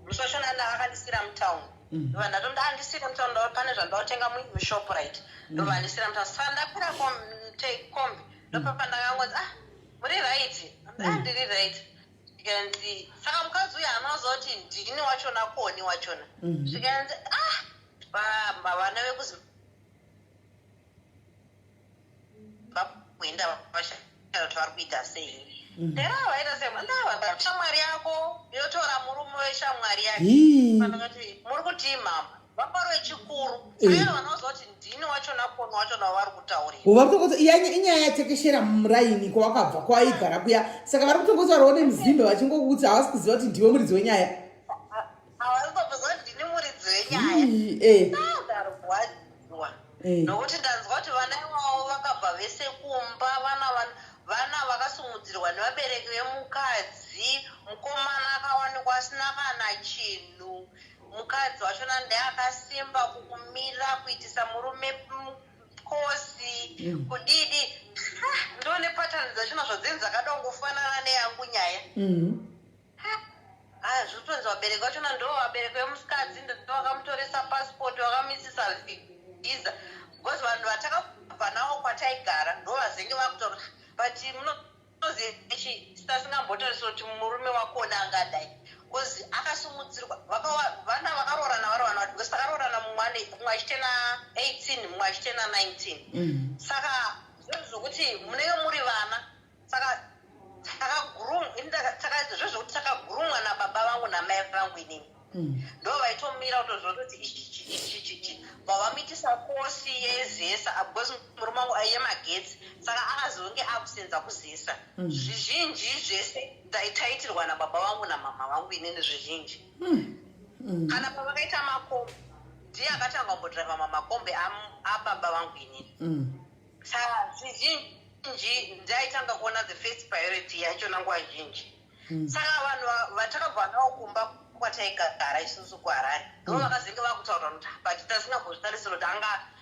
Musi wachona ndakandisira mutauni. Ndobva ndato andisira mutauni, pane zvandaotenga muShoprite, ndobva andisira mutauni. Saka ndakwira kombi, ndopapa ndakangonzi, "Ah, muri right?" "Ah, ndiri right." Ndikanzi, saka mukadzi uyu anozoti ndini wachona Koni wachona. Zvikanzi, "Ah, vana vekuZimbabwe ndavashaya kuti vari kuita sei." Ndera vaita sei? Ndava shamwari yako yotora murume weshamwari yake. Pandakati, "Muri kutii, mama?" Vaparo vechikuru saka vanoziva kuti ndini wachona Koni wachona wavari kutaurira. Vari kutongoti inyaya yatekeshera muraini kwawakabva, kwawaigara kuya. Saka vari kutongotaurawo nemuzimbe vachingokuti havasi kuziva kuti ndiwe muridzi wenyaya. Havasi kutoziva kuti ndini muridzi wenyaya. Ii, Ndarwadziwa nokuti ndanzwa kuti vana ivavo vakabva vese kumba, vana vakasumudzirwa nevabereki vemukadzi. Mukomana akawanikwa asina kana chinhu. Mukadzi wachona ndeakasimba kukumira kuitisa murume kosi kudidi. Ah, ndone pattern dzachona zvadzinzi dzakadongofanana neyangu nyaya. Ah, zvotonzi vabereki vachona ndo vabereki vemusikadzi ndo vakamutoresa passport, vakamuisisa visa, because vanhu vatakabva navo kwataigara ndo vazenge vakutora. But munoziva chi tasingambotarisa kuti murume wakona angadai, because akasumudzirwa. Vana vakaroorana vari vana vati, because takaroorana mumwe achitena 18, mumwe achitena 19. Saka zvinhu zvokuti munenge muri vana, saka zvezvokuti takagurumwa nababa vangu namai vangu inini. Ndo vaitomira kutoziva kuti ichi ichi ichi ichi. Vavamuitisa kosi yeZESA, because murume wangu yemagetsi, saka akazonge akusenza kuZESA. Zvizhinji zvese taitirwa nababa vangu namama vangu inini zvizhinji. Kana pavakaita makombi, ndiye akatanga kumbodhiraivha mamakombi ababa vangu inini. Saka zvizhinji ndaitanga kuona the first priority yachona nguva zhinji. Saka vanhu vatakabva navo kumba kwataigara isusu kuHarare ndo vakazenge vakutaura kuti, but tasingambozvitarisira kuti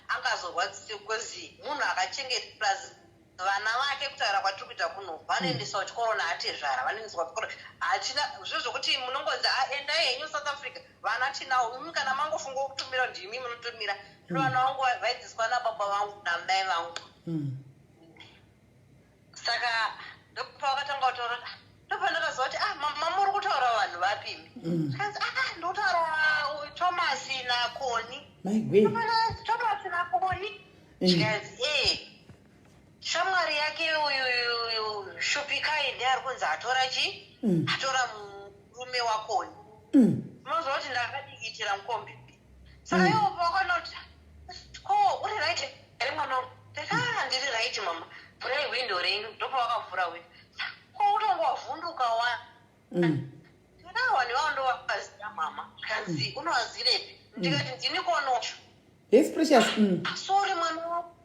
angazorwadzise, because munhu akachengeta plus vana vake. Kutaura kwatiri kuita kuno, vanoendeswa kuchikoro naatezvara, vanoendeswa kuchikoro. Hachina zvo zvokuti munongonzi, "Ah, endai henyu South Africa, vana tinawo imi. Kana mangofunga kutumira, ndimi munotumira." Zvino vana vangu vaidzidziswa nababa vangu namai vangu. Saka ndopavakatanga kutaura kuti, ndopandakaziva kuti, "Ah, mamuri kutaura vanhu vapimi?" Zvikanzi, "Ah, ndikutaura Thomas naKoni." Maigwe. "Thomas naKoni?" Zvikanzi, "E, shamwari yake uyu Shupikai ndiye ari kunzi atora chi atora murume waKoni." Unoziva kuti ndakadikitira mukombi. Saka iwo pavakaona kuti, "Ko, uri right here, mwana wangu?" Ndati, "Ah, ndiri right, mama. Vhurai hwindo renyu." Ndopavakavhura hwindo. "Ko, utonge wavhunduka wa?" "Ndakawani vavo ndovakaziva, mama." Kanzi, "Unovazirepi?" Ndikati, "Ndini konocho." Yes, Precious. "Sorry, mwana wangu,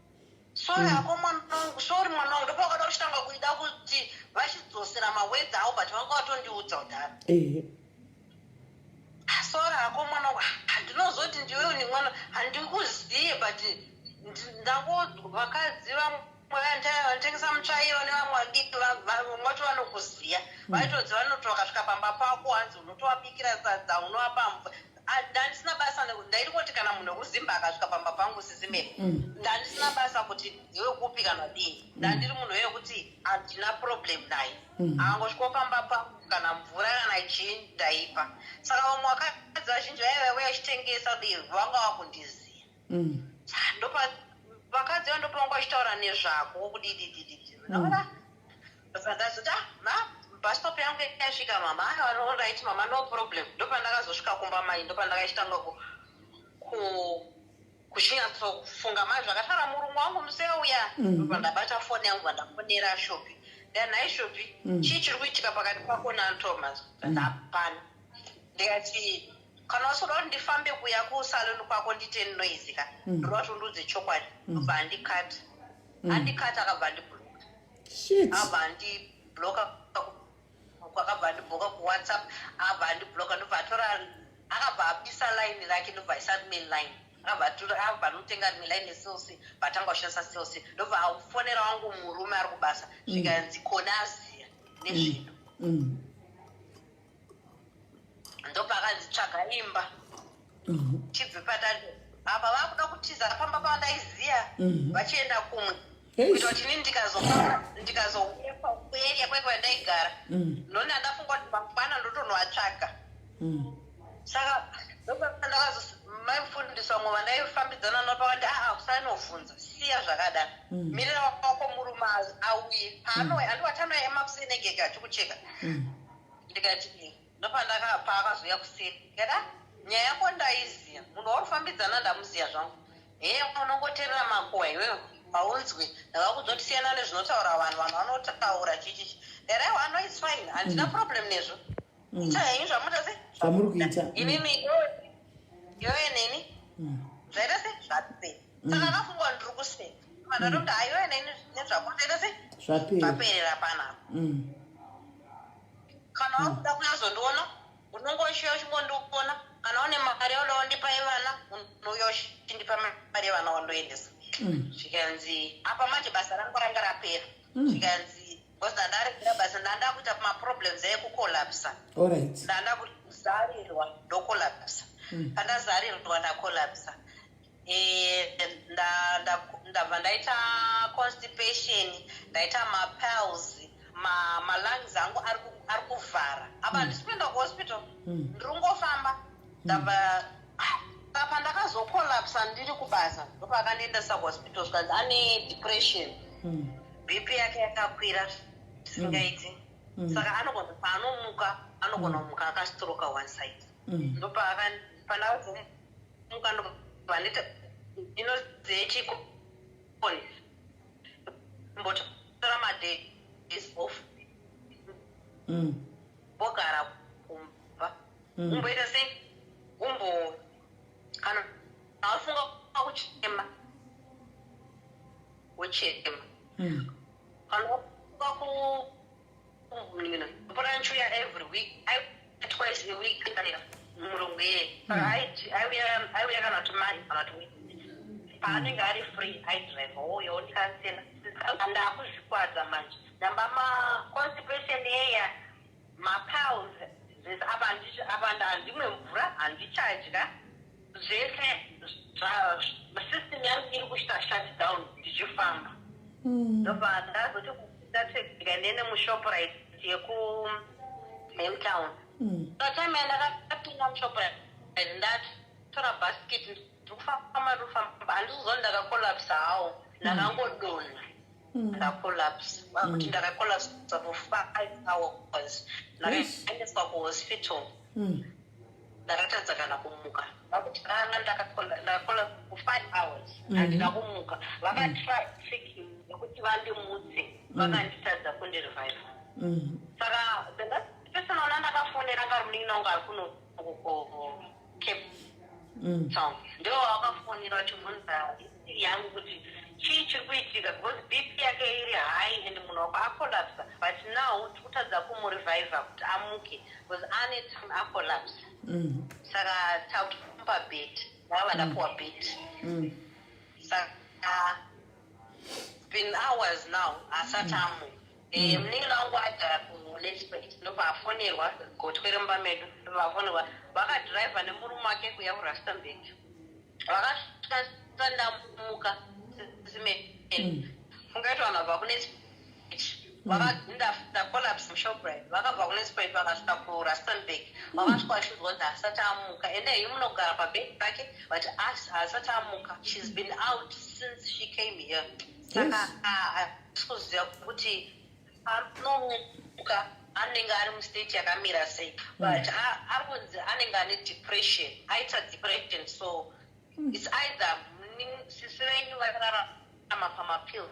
sorry hako, mwana wangu, sorry, mwana wangu." Ndopavakada kuchitanga kuida kuti vachidzosera mawedzi avo, but vanga vatondiudza kudhara. "Sorry hako, mwana wangu. Handinozoti ndiwe ni mwana, handikuziye, but ndango vakadzi vamwe." Vanotengesa mutsvairo nevamwe vadiki vati vanokuziya, vaitodzi vanoti vakasvika pamba pako, hanzi unotovabikira sadza, unovapa mvura. Ah, ndandisina basa ndairi kuti kana munhu wekuzimba akasvika pamba pangu, sisimeni, ndandisina basa kuti ndiwe kupi kana dii. Ndandiri munhu wekuti handina problem naye. Angosvikawo pamba pangu, kana mvura kana chii ndaipa. Saka vamwe vakadzi vazhinji vaiva vauya vachitengesa dii, vanga vakundiziya. Ndopa vakadzi vandopanga vachitaura nezvako kudididididi. Ndaona ndazoti, "Ah, ma bus stop yangu yasvika, mama." "Alright mama, no problem." Ndopandakazosvika kumba mai, ndopandakachitanga kuchinyatsofunga mai zvakataura murungu wangu museuya. Ndobva foni yangu, vandafonera Shopi. Ndanhai Shopi, chii chiri kuitika pakati pako naThomas? Hapana. Ndikati, kana usikuda kuti ndifambe kuya kusalon kwako ndiite noise ka, ndoda kuti undiudze chokwadi. Ndobva andikata, andikata, akabva andibloka. Shit. Akabva andibloka, akabva andibloka kuWhatsApp, akabva andibloka. Ndobva atora, akabva abisa line rake, ndobva aisa rimwe line, akabva atora, akabva anotenga rimwe line neCell C, vatanga kushandisa Cell C. Ndobva afonera wangu murume ari kubasa, zvikanzi kona aziya nezvinhu. Ndobva akanzi tsvaga imba, tibve patatu apa. Vakuda kutiza pamba pavandaiziya, vachienda kumwe, kuita kuti inini ndikazouya kuarea kwekwandaigara, noni andafunga kuti mangwana ndotonoatsvaga. Saka ndopandakazomaifundisa vamwe vandaifambidzana navo, pakati, aa, usanovhunza, siya zvakadaro, mirira wako murume auye paanouya. Andiwatanoya emakusenegega achikucheka. Ndikati, ndopandaka paakazouya kuseni, ndikati, "Ah, nyaya yako ndaiziya, munhu waurifambidzana ndamuziya zvangu. Heye, unongoteerera makuhwa iwewe, haunzwi. Ndakakudza kuti siyana nezvinotaura vanhu, vanhu vanotaura chichichi." Ndikati, "Aiwa, no, it's fine, handina problem nezvo. Ita henyu zvamuita se Zvamuri kuita. Inini iwewe neni zvaita se zvapera." Saka akafunga kuti ndiri kuseka. Vanhu vatoti, "Aiwe, neni nezvako zvaita se Zvapera. zvaperera panapa. Kana wakuda kunyazondiona, unongoshiya uchingondiona. Kana une mari yauda kundipa yevana, unouya uchindipa mari yevana wandoendesa." Zvikanzi apa manje basa rangu ranga rapera. Zvikanzi because ndandaregera basa, ndanda kuita maproblems ekucollapsa. Ndanda kuzarirwa, ndocollapsa. Pandazarirwa, ndacollapsa, ndabva ndaita constipation, ndaita mapiles, malungs angu ari kuvhara. Apa handisi kuenda kuhospital, ndiri kungofamba. Ndabva apa ndakazocollapsa ndiri kubasa, ndopakandiendesa kuhospital, zvikanzi ane depression, BP yake yakakwira zvisingaiti, saka anogona paanomuka, anogona kumuka akastroka one side. Ndopandakazomuka, ndobva nditi inoziye chikoni, mbotora madays off, mbogara kumba, umboita sei, umbo kana afunga kuchema, wochema, kana wafunga ku mbora nchiuya every week, twice a week murungu iyeye. Saka aiuya kana kuti mai kana kuti week paanenge ari free, aidrive ouya ondikansela. Ndakuzvikwadza manje, ndamba maconstipation eya, mapiles zvese. Apa apa handimwe mvura, handichadya, zvese system yangu iri kuita shut down ndichifamba. Ndobva ndazoti ndatsvega ndiende muShoprite yeku yemutown. Patime yandakapinda muShoprite, ndatora basket, ndikufamba, ndikufamba, handizozva ndakacollapsa hawo, ndakangodonha, ndacollapsa. Vakuti ndakacollapsa for 5 hours, ndakaendeswa kuhospital. Ndakatadza kana kumuka. Vakuti ranga ndakacollapsa for 5 hours, handina kumuka. Vakatry trick yekuti vandimutse, vakanditadza kundirevive. Saka the last person ona ndakafonera anga ari munin'ina wangu ari kuno Cape Town. Ndo wakafonera vachibvunza yangu kuti chii chiri kuitika, because BP yake iri high and munhu wako acollapsa, but now tikutadza kumureviva kuti amuke because ane time acollapsa. Saka takumupa bed, ndakava ndapuwa bed. Saka been hours now, asati amuka. Munin'ina wangu agara kuLetchpet, ndobva afonerwa, gotwe remumba medu, ndobva afonerwa. Vakadhiraivha nemurume wake kuya kuRustenburg. Vakasvika ndamuka simeni. Fungaiti vanhu vabva kune ndacollapse muShoprite, vakabva kuNelspruit, vakasvika kuRustenburg, vakasvika vachiudzwa kunzi asati amuka. Ende iyu munogara pabed pake, but haasati amuka. She's been out since she came here, saka hatisi kuziva kuti anomuka anenge ari mustate yakamira sei, but ari kunzi anenge ane depression, aita depression. So it's either sisi venyu vachararama pamapills,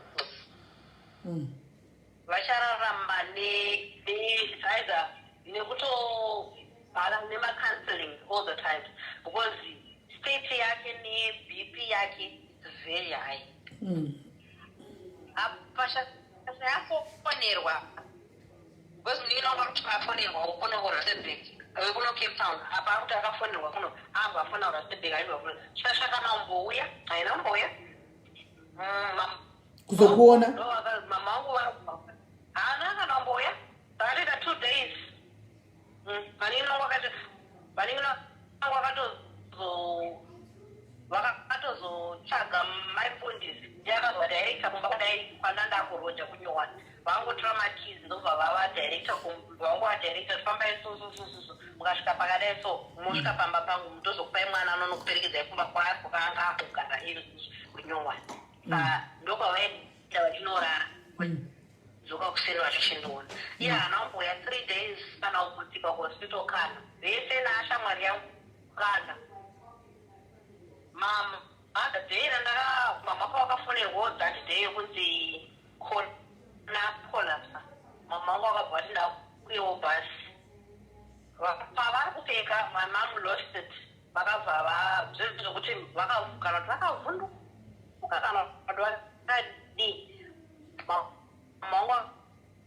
vachararama it's either nekutobhala nemacounseling all the time, because state yake neBP yake is very high. Apa yafonerwa, because munin'ina wangu ari kuti afonerwa kuno kuRustenburg, kuno Cape Town. Apa ari kuti akafonerwa kuno, abva afona kuRustenburg, aibva shasha kana umbouya, haina umbouya. Kuzokuona? Mama wangu haana kana umbouya. Takatoita 2 days. Vanin'ina vangu vakatozotsvaga maifundisi, ndiye akazovadirecta kumba kwadai kwandanda kuroja kunyowani. Vangotora makeys, ndobva vavadirecta, vangovadirecta, "Fambai so so so so so, mukasvika pakadai so, mosvika pamba pangu, mutozokupai mwana anonokuperekedzai kumba kwaanga akugara iri kunyowani." Saka ndokwavaenda vachinorara, dzoka kuseni vachichindoona. Iye haana kumboya 3 days, kana kumbotsika kuhospital, kana vese naashamwari yangu kana mama. Day randaka mama pavakafonerwawo that day yekunzi kona collapse, mama wangu akabva ati ndakwirewo bhasi. Pavari kupfeka, my mom lost it. Vakabva zvezvokuti kana kuti vakavhunduka kana kuti vakadii, mama wangu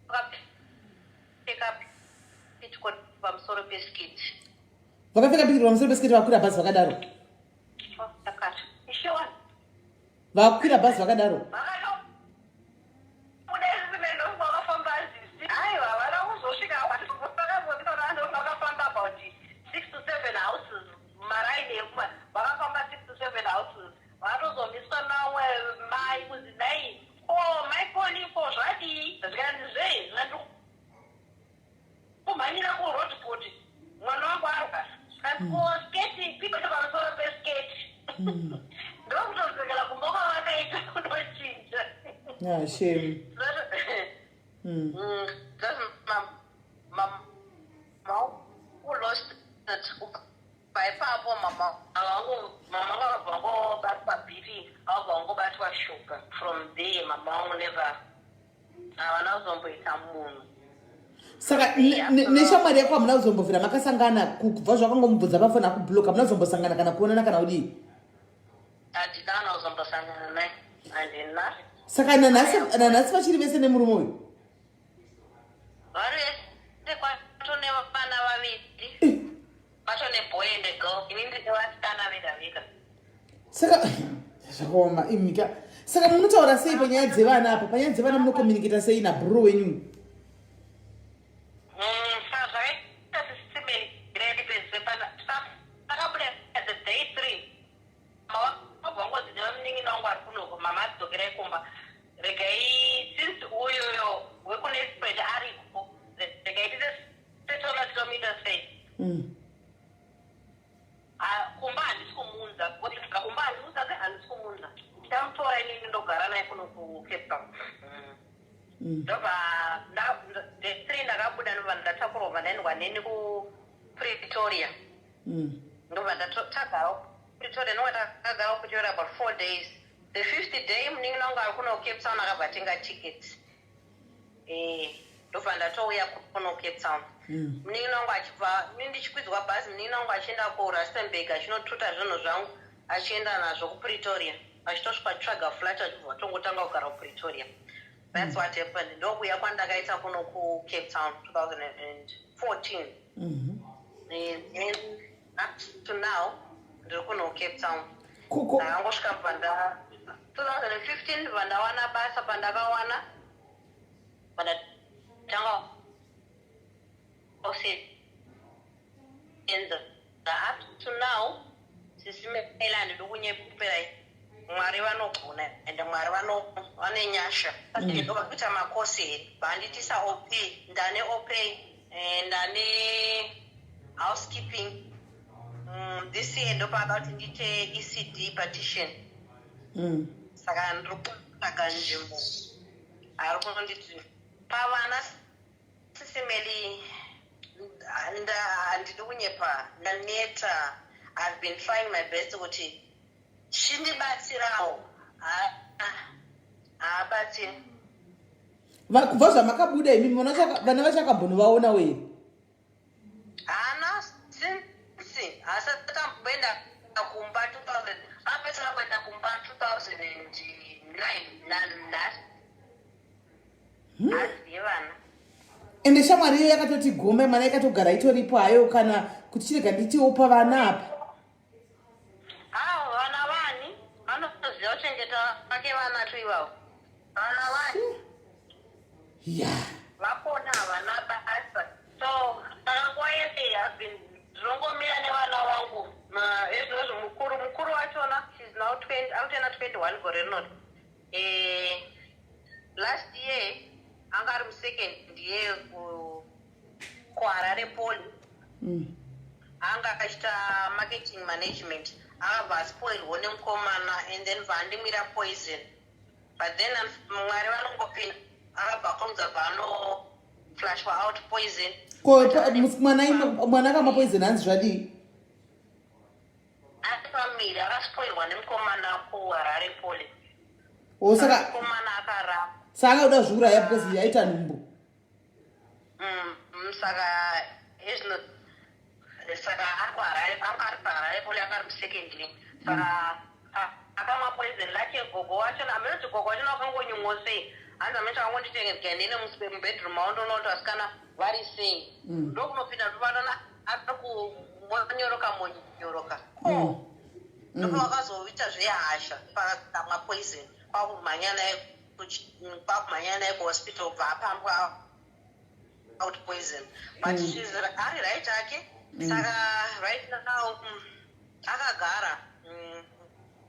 akapfeka petticoat pamusoro pesiketi. Vakapfeka petticoat pamusoro pesiketi, vakwira bhazi vakadaro? Akati ishewa. Vakwira bhazi vakadaro? Vakabuda isimendo, vakafamba zisi. Aiwa, havana kuzosvika. Vakafamba about six to seven houses, maraini ekuma, vakafamba six to seven houses, vakatozomiswa namwe mai kuzi, "Dai ko maikoni ko zvadii?" Zvikanzi, "Zvei?" Zvikandi, "Kumhanyira kuRoodepoort, mwana wangu arwa." Zvikanzi, "Ko sketi, petticoat pamusoro pesiketi?" Ndokutodzokera kumba kwavakaita kunochinja. Ah, shame. Just mama lost it paipapo. Mama vangu, mama vakabva vangobatwa BP, vakabva vangobatwa shuga. From there mama vangu never, havana kuzomboita munhu. Saka neshamwari yako hamuna kuzombobvira makasangana kubva zvakangomubvunza pafoni akubloka? Hamuna kuzombosangana kana kuonana kana kudii? Handina kana kuzombosangana naye, handina. Saka nanhasi vachiri vese nemurume uyu? Vari vese, kwatone vana vaviri, kwatone boy and a girl. Ini ndine vasikana vega vega. Saka zvakaoma imika. Saka munotaura sei panyaya dzevana apa? Panyaya dzevana munocommunicata sei nabhururu wenyu? Saka zvakaita sisimeni ndipedzise pana takabuda the day three, mama vangozi nevamunin'ina wangu ari kunoko, "Mama, adzokerai kumba, regai since uyoyo wekuNelspruit ariko, regai tite setola tinomuita sei." Ah, kumba handisi kumuunza, kumba handisi, handisi kumuunza. Ndichamutora inini, ndogara naye kuno kuCape Town. Ndobva day three ndakabuda, ndobva ndatakurwa, bva ndaendwa neni kuPretoria. Ndobva tagara kuPretoria, ndobva takagara kuPretoria about 4 days. The fifth day munin'ina wangu ari kuno Cape Town akabva atenga ticket. Ndobva ndatouya kuno Cape Town. Munin'ina wangu achibva, ini ndichikwidzwa bhazi, munin'ina wangu achienda kuRustenburg, achinotuta zvinhu zvangu achienda nazvo kuPretoria, achitosvika achitsvaga flat, achibva vatongotanga kugara kuPretoria. That's what happened. Ndokuya kwandakaita kuno kuCape Town 2014. And up to now ndiri kuno Cape Town. Ndakangosvika bva nda 2015 vandawana basa. Pandakawana, pandatanga kusevenza up to now, Sisi Meli, handidi kunyeperai, Mwari vanogona ende Mwari vane nyasha. Ndokuita makosi here, vanditisa op, ndane op, ndane housekeeping. This year ndopada kuti ndiite ECD partition. Saka ndiri kutsvaga nzvimbo ari kunditi pavana. Sisi Meli, handidi kunyepa, ndaneta. I've been trying my best kuti chindibatsirawo, haabatsiri. Kubva zvamakabuda imi, vana vachakambondovaonawo here? Haana since, haasati amboenda kumba 2000, apesera kuenda kumba 2009 nanhasi haziye vana. Ende shamwari iyo yakatoti gome mwana, ikatogara itoripo hayo, kana kuti chirega nditiwo pavana apa. Avo vana vani vanoziva kuchengeta vake vana tu ivavo, vana vani. Vapona, havana basa. So saka nguva yese have been ndinongomira nevana vangu. Ezvinozvo mukuru wachona, she's now 20, akutoenda 21 gore rinoti. Last year anga ari musecond year kuHarare Poly. Anga achiita marketing management. Akabva aspoilwo nemukomana and then bvaandimwira poison, but then Mwari vanongopinda, akabva akurumidza bva anoflashwa out poison. Ko mwana akamwa poison, hanzi zvadii? Ari pamiri, akaspoilwa nemukomana kuHarare Poly. O, saka mukomana akarapa. Saka akakuda kuzviuraya because yaita nhumbu. Saka ezvino, saka ari kuHarare, anga ari paHarare Poly, anga ari musecond year. Saka akamwa poison lake. Gogo wachona, hameno kuti gogo wachona wakangonyumwo sei, hanzi hameno chakangonditengedzwa, ndine mubedroom mavo, ndoona kuti vasikana vari sei. Ndokunopinda, ndovatona ari kumonyoroka monyoroka ko. Ndopavakazoita zvehasha, pakamwa poison, kwakumhanya naye kuhospital, bva apambwa out poison, but she's ari right ake. Saka right now akagara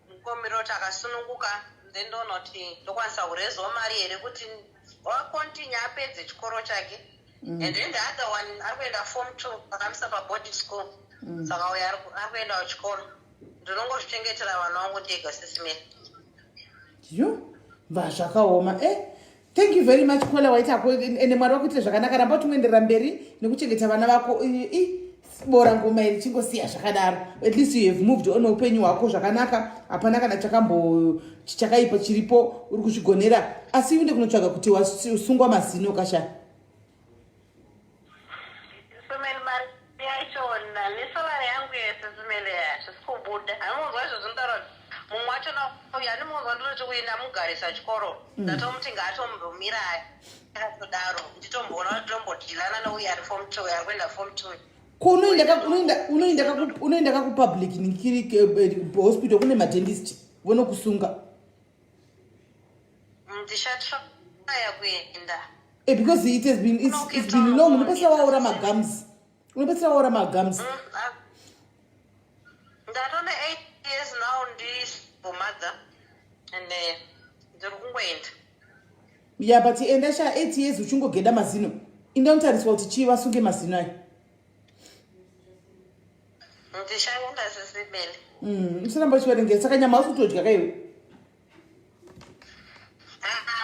mukomiro kuti akasununguka, then ndoona kuti ndokwanisa kurezawo mari here kuti wakontinue apedze chikoro chake. And then the other one ari kuenda form two, akamisa paboarding school. Saka uyo ari kuenda kuchikoro. Ndinongozvichengetera vana vangu ndega, Sisi Meli. Yo, bva zvakaoma. Thank you very much, caller. Waitako, ende Mwari wakuitire zvakanaka. Ramba utingoenderera mberi nekuchengeta vana vako. I bora ngoma iri chingosiya zvakadaro. At least you have moved on upenyu hwako zvakanaka, hapana kana chakambo chakaipa chiripo, uri kuzvigonera. Asi uende kunotsvaga kuti wasungwa mazino kasha. Sisi Meli, mari yachona nesalary yangu yese, Sisi Meli, hazvisi kubuda. Handimunzwa izvo zvinotaura kuti mumwe wachona uyu, handimunzwa, ndinoti uyu ndamugarisa chikoro. Ndatomuti ngaatombomira akatodaro, nditomboona kuti tombodhilana neuyu ari form two, ari kuenda form two. Ko unoenda kakupublic hospital, kune madentist vonokusunga. Ndichatraya kuenda. Because it has been it's been long. Unopedzisira waora magums, unopedzisira waora magums. Ndatone 8 years now ndisomother and ndiri kungoenda. Ya, but enda sha. 8 years uchingogeda mazino. Inda unotariswa kuti chii, vasunge mazino ayo. Ndichaenda, Sisi Meli. Usaramba uchiverengera. Saka nyama hausi kutodya kaiwe?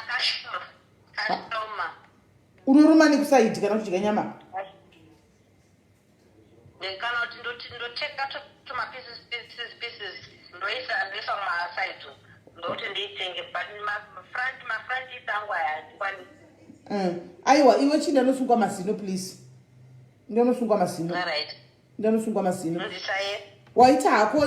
Kashoma kashoma. Unoruma nekusaidi kana kudya nyama? Kana kuti ndoteka tumapieces pieces pieces, ndoisa mumasaidi, ndokuti ndiitenge, but mafront angu aya handikwanisi. Aiwa, iwe chinda unosungwa mazino, please. Inda unosungwa mazino. Alright. Inda unosungwa mazino. Ndichaye. Waita hako,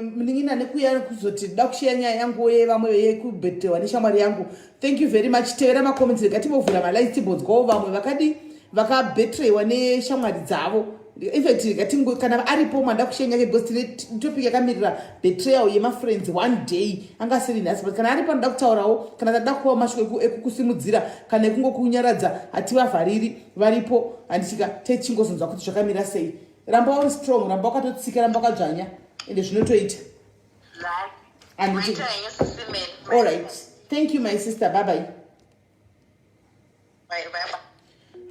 munin'ina, nekuya kuzoti da kushiya nyaya yangu yevamwe yekubhetewa neshamwari yangu. Thank you very much. Tevera macomments, rega timbovhura malines, timbonzwawo vamwe vakadi vakabhetrewa neshamwari dzavo. Infact rega kana aripo mada kushenya ke because tine topic yakamirira betrayal yemafriends one day anga asiri nhasi, but kana aripo anoda kutaurawo, kana tada kupawo mashoko ekukusimudzira kana ekungokunyaradza, hativavhariri, varipo, handitika? Techingozonzwa kuti zvakamira sei. Ramba uri strong, ramba wakatotsika, ramba wakadzvanya, ende zvinotoita. Handiti? All right, thank you, my sister. Bye bye. Bye bye.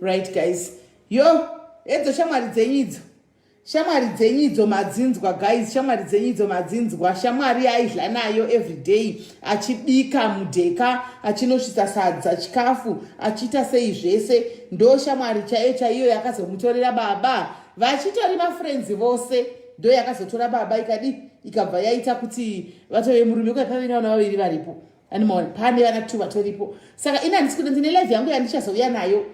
Right guys, yo, edzo shamwari dzenyu idzo, shamwari dzenyu idzo madzinzwa, guys, shamwari dzenyu idzo madzinzwa. Shamwari yaidla nayo everyday, achibika mudheka, achinosvisa sadza, chikafu, achiita sei zvese, ndo shamwari chaiyo chaiyo yakazomutorera baba. Vachitori mafriends vose, ndo yakazotora baba, ikadi ikabva yaita kuti vatove murume. Kwai pave nevana vaviri varipo, animaona pane vana two vatoripo. Saka ini handisi kuda, ndine live yangu yandichazouya nayo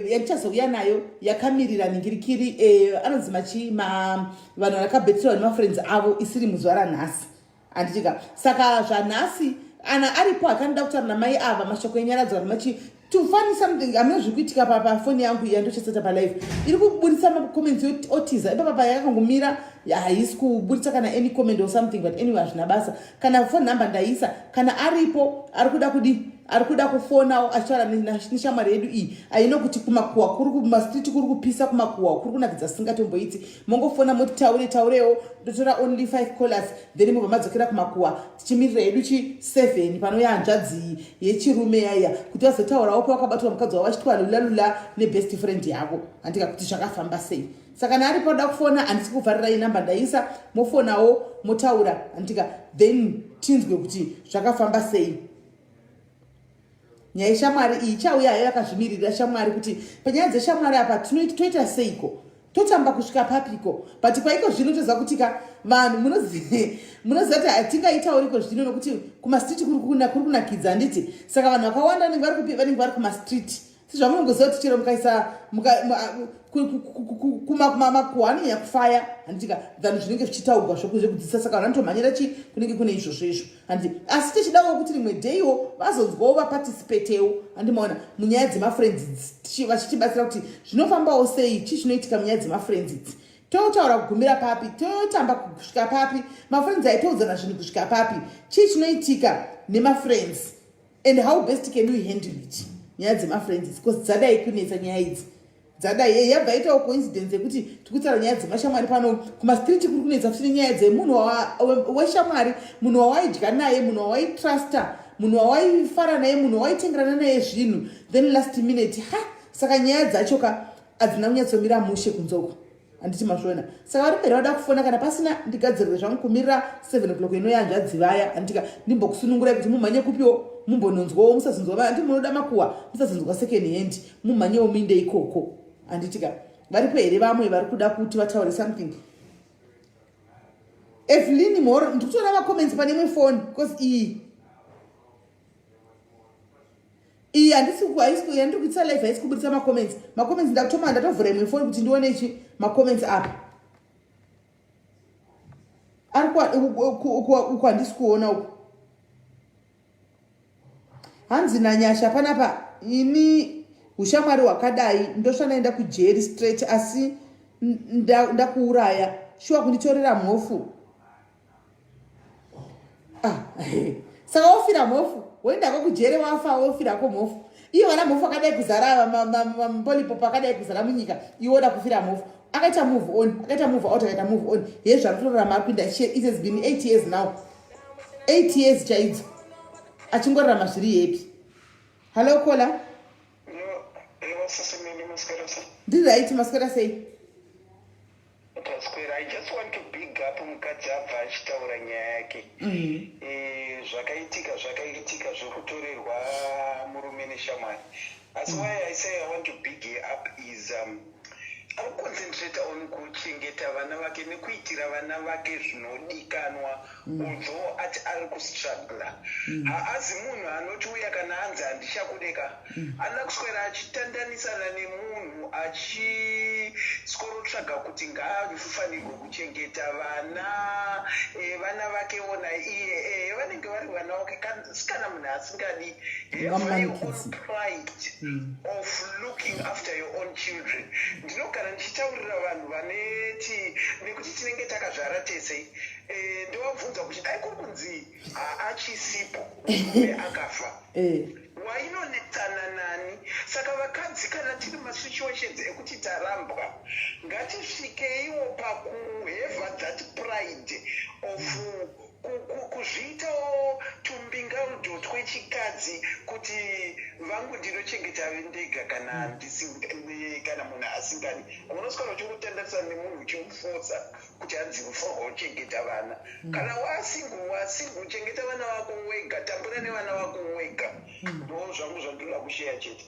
yandichazouya nayo yakamirira ningirikiri anonzi machi vanhu vakabetserwa nemafriends avo, isiri muzuva ranhasi, handitika? Saka zvanhasi, ana aripo akanoda kutaura namai ava mashoko enyaradzo kana machi to find something. Hamina zviri kuitika pafoni yangu iya, ndochaseta palive, iri kuburitsa macomments otiza ipapa, yakangomira, haisi kuburitsa kana any comment or something. But anyway, hazvina basa. Kana phone number ndaisa, kana aripo ari kuda kudi, ari kuda kufonawo achitaura neshamwari yedu iyi, aino kuti kumakuhwa kuri, kumastreet kuri kupisa, kumakuhwa kuri kunakidza singatomboiti. Mongofona moti taure taurewo, ndotora only five callers, then mobva madzokera kumakuhwa. Tichimirira hedu chi 7 panouya hanzvadzi yechirume yaiya kuti vazotaurawo pavakabatwa mukadzi wavo vachitwa lula lula nebest friend yavo, handika, kuti zvakafamba sei. Saka kana aripo da kufona, handisi kuvharirai, namba ndaisa, mofonawo motaura, handika? Then tinzwe kuti zvakafamba sei. Nyaya yeshamwari iyi ichauya hayo yakazvimirira shamwari, kuti panyaya dzeshamwari apa toita seiko, totamba kusvika papiko? But kwaiko zvino toziva kuti ka vanhu munoziva kuti hatingaitauriko zvino, nokuti kumastreet kuri kunakidza, handiti? Saka vanhu vakawanda vanenge vari kupi? Vanenge vari kumastreet. Sezvamunongoziva kuti chero mukaisa makuhwa anonyanya kufaya, handitika, than zvinenge zvichitaurwa zvekudzidzisa. Saka vanhu vanotomhanyira chi kunenge kune izvozvo izvo, handiti? Asi tichidawo kuti rimwe daywo vazonzwawo, vaparticipatewo, handimaona, munyaya dzemafriends idzi, vachitibatsira kuti zvinofambawo sei, chii chinoitika munyaya dzemafriends idzi, totaura kugumira papi, totamba kusvika papi, mafriends aitoudzana zvinhu kusvika papi, chii chinoitika nemafriends and how best can we handle it, nyaya dzemafriends idzi, because dzadai kunetsa nyaya idzi, dzadai. Yabva itawo coincidence yekuti tikutaura nyaya dzemashamwari pano, kumastreet kuri kunetsa futi nenyaya dzemunhu weshamwari, munhu wawaidya naye, munhu wawaitrusta, munhu wawaifara naye, munhu wawaitengerana naye zvinhu, then last minute ha. Saka nyaya dzacho ka hadzina kunyatsomira mushe kunzoko, handiti mazviona? Saka vari mberi vada kufona, kana pasina ndigadzirire zvangu kumirira 7 o'clock inoyanzvadzi vaya, handitika? Ndimbokusunungurai kuti mumhanye kupiwo, mumbononzwawo, musazonzwa, handi munoda makuhwa, musazonzwa second hand, mumhanyewo muinde ikoko, handitika? Varipo here vamwe vari kuda kuti vataure something? Evelyn Mhoro, ndikutoona macomments pane imwe foni, because iyi handisi, yandiri kuitisa live haisi kuburitsa macomments. Macomments ndakutoma, ndatovhura imwe foni kuti ndione ichi macomments apa ari uku, handisi kuona uku. Hanzi naNyasha panapa, ini ushamwari hwakadai ndosvanaenda kujeri straight, asi ndakuuraya shuwa kunditorera mhofu. Ah, saka wofira mhofu, woendako kujere, wafa, wofirako mhofu. Iye vana mhofu akadai kuzara ava, mapolipop akadai kuzara munyika, iwe woda kufira mhofu. Akaita move on, akaita move out, akaita move on ye, zvari kutorarama, ari kuinda. It has been 8 years now, 8 years chaidzo achingorarama zviri happy. Hallo caller. Ndiri right, maswera sei? Taswera. I just want to big up mukadzi abva achitaura nyaya yake. Zvakaitika zvakaitika zvokutorerwa murume neshamwari, asi why I say I want to big her up is Ari kuconcentrata on kuchengeta vana vake nekuitira vana vake zvinodikanwa although ati ari kustruggler. Haazi munhu anoti uya kana anzi handichakudeka anoda kuswera achitandanisana nemunhu achisworotsvaga kuti ngaafanirwe kuchengeta vana eh, vana vakewo naiye eh, vanenge vari vana vake Asi kana munhu asingadi have your own Ungamumanikidzi. pride of looking after your own children. Ndinogara ndichitaurira vanhu vaneti nekuti tinenge takazvara tese eh, ndovabvunza kuti dai kuri kunzi haachisipo murume akafa Eh. wainonetsana nani saka vakadzi kana tiri masituations ekuti tarambwa ngatisvikeiwo pakuheva that pride of Kuzviitawo tumbingaudo twechikadzi kuti vangu ndinochengeta ndega kana kana munhu asingadi. Unoswera uchingotandarisana nemunhu uchimufosa kuti hanzi unofanirwa kuchengeta vana. Kana wasingle wasingle chengeta vana vako wega, tambura nevana vako wega. Ndoo zvangu zvandinoda kusheya chete.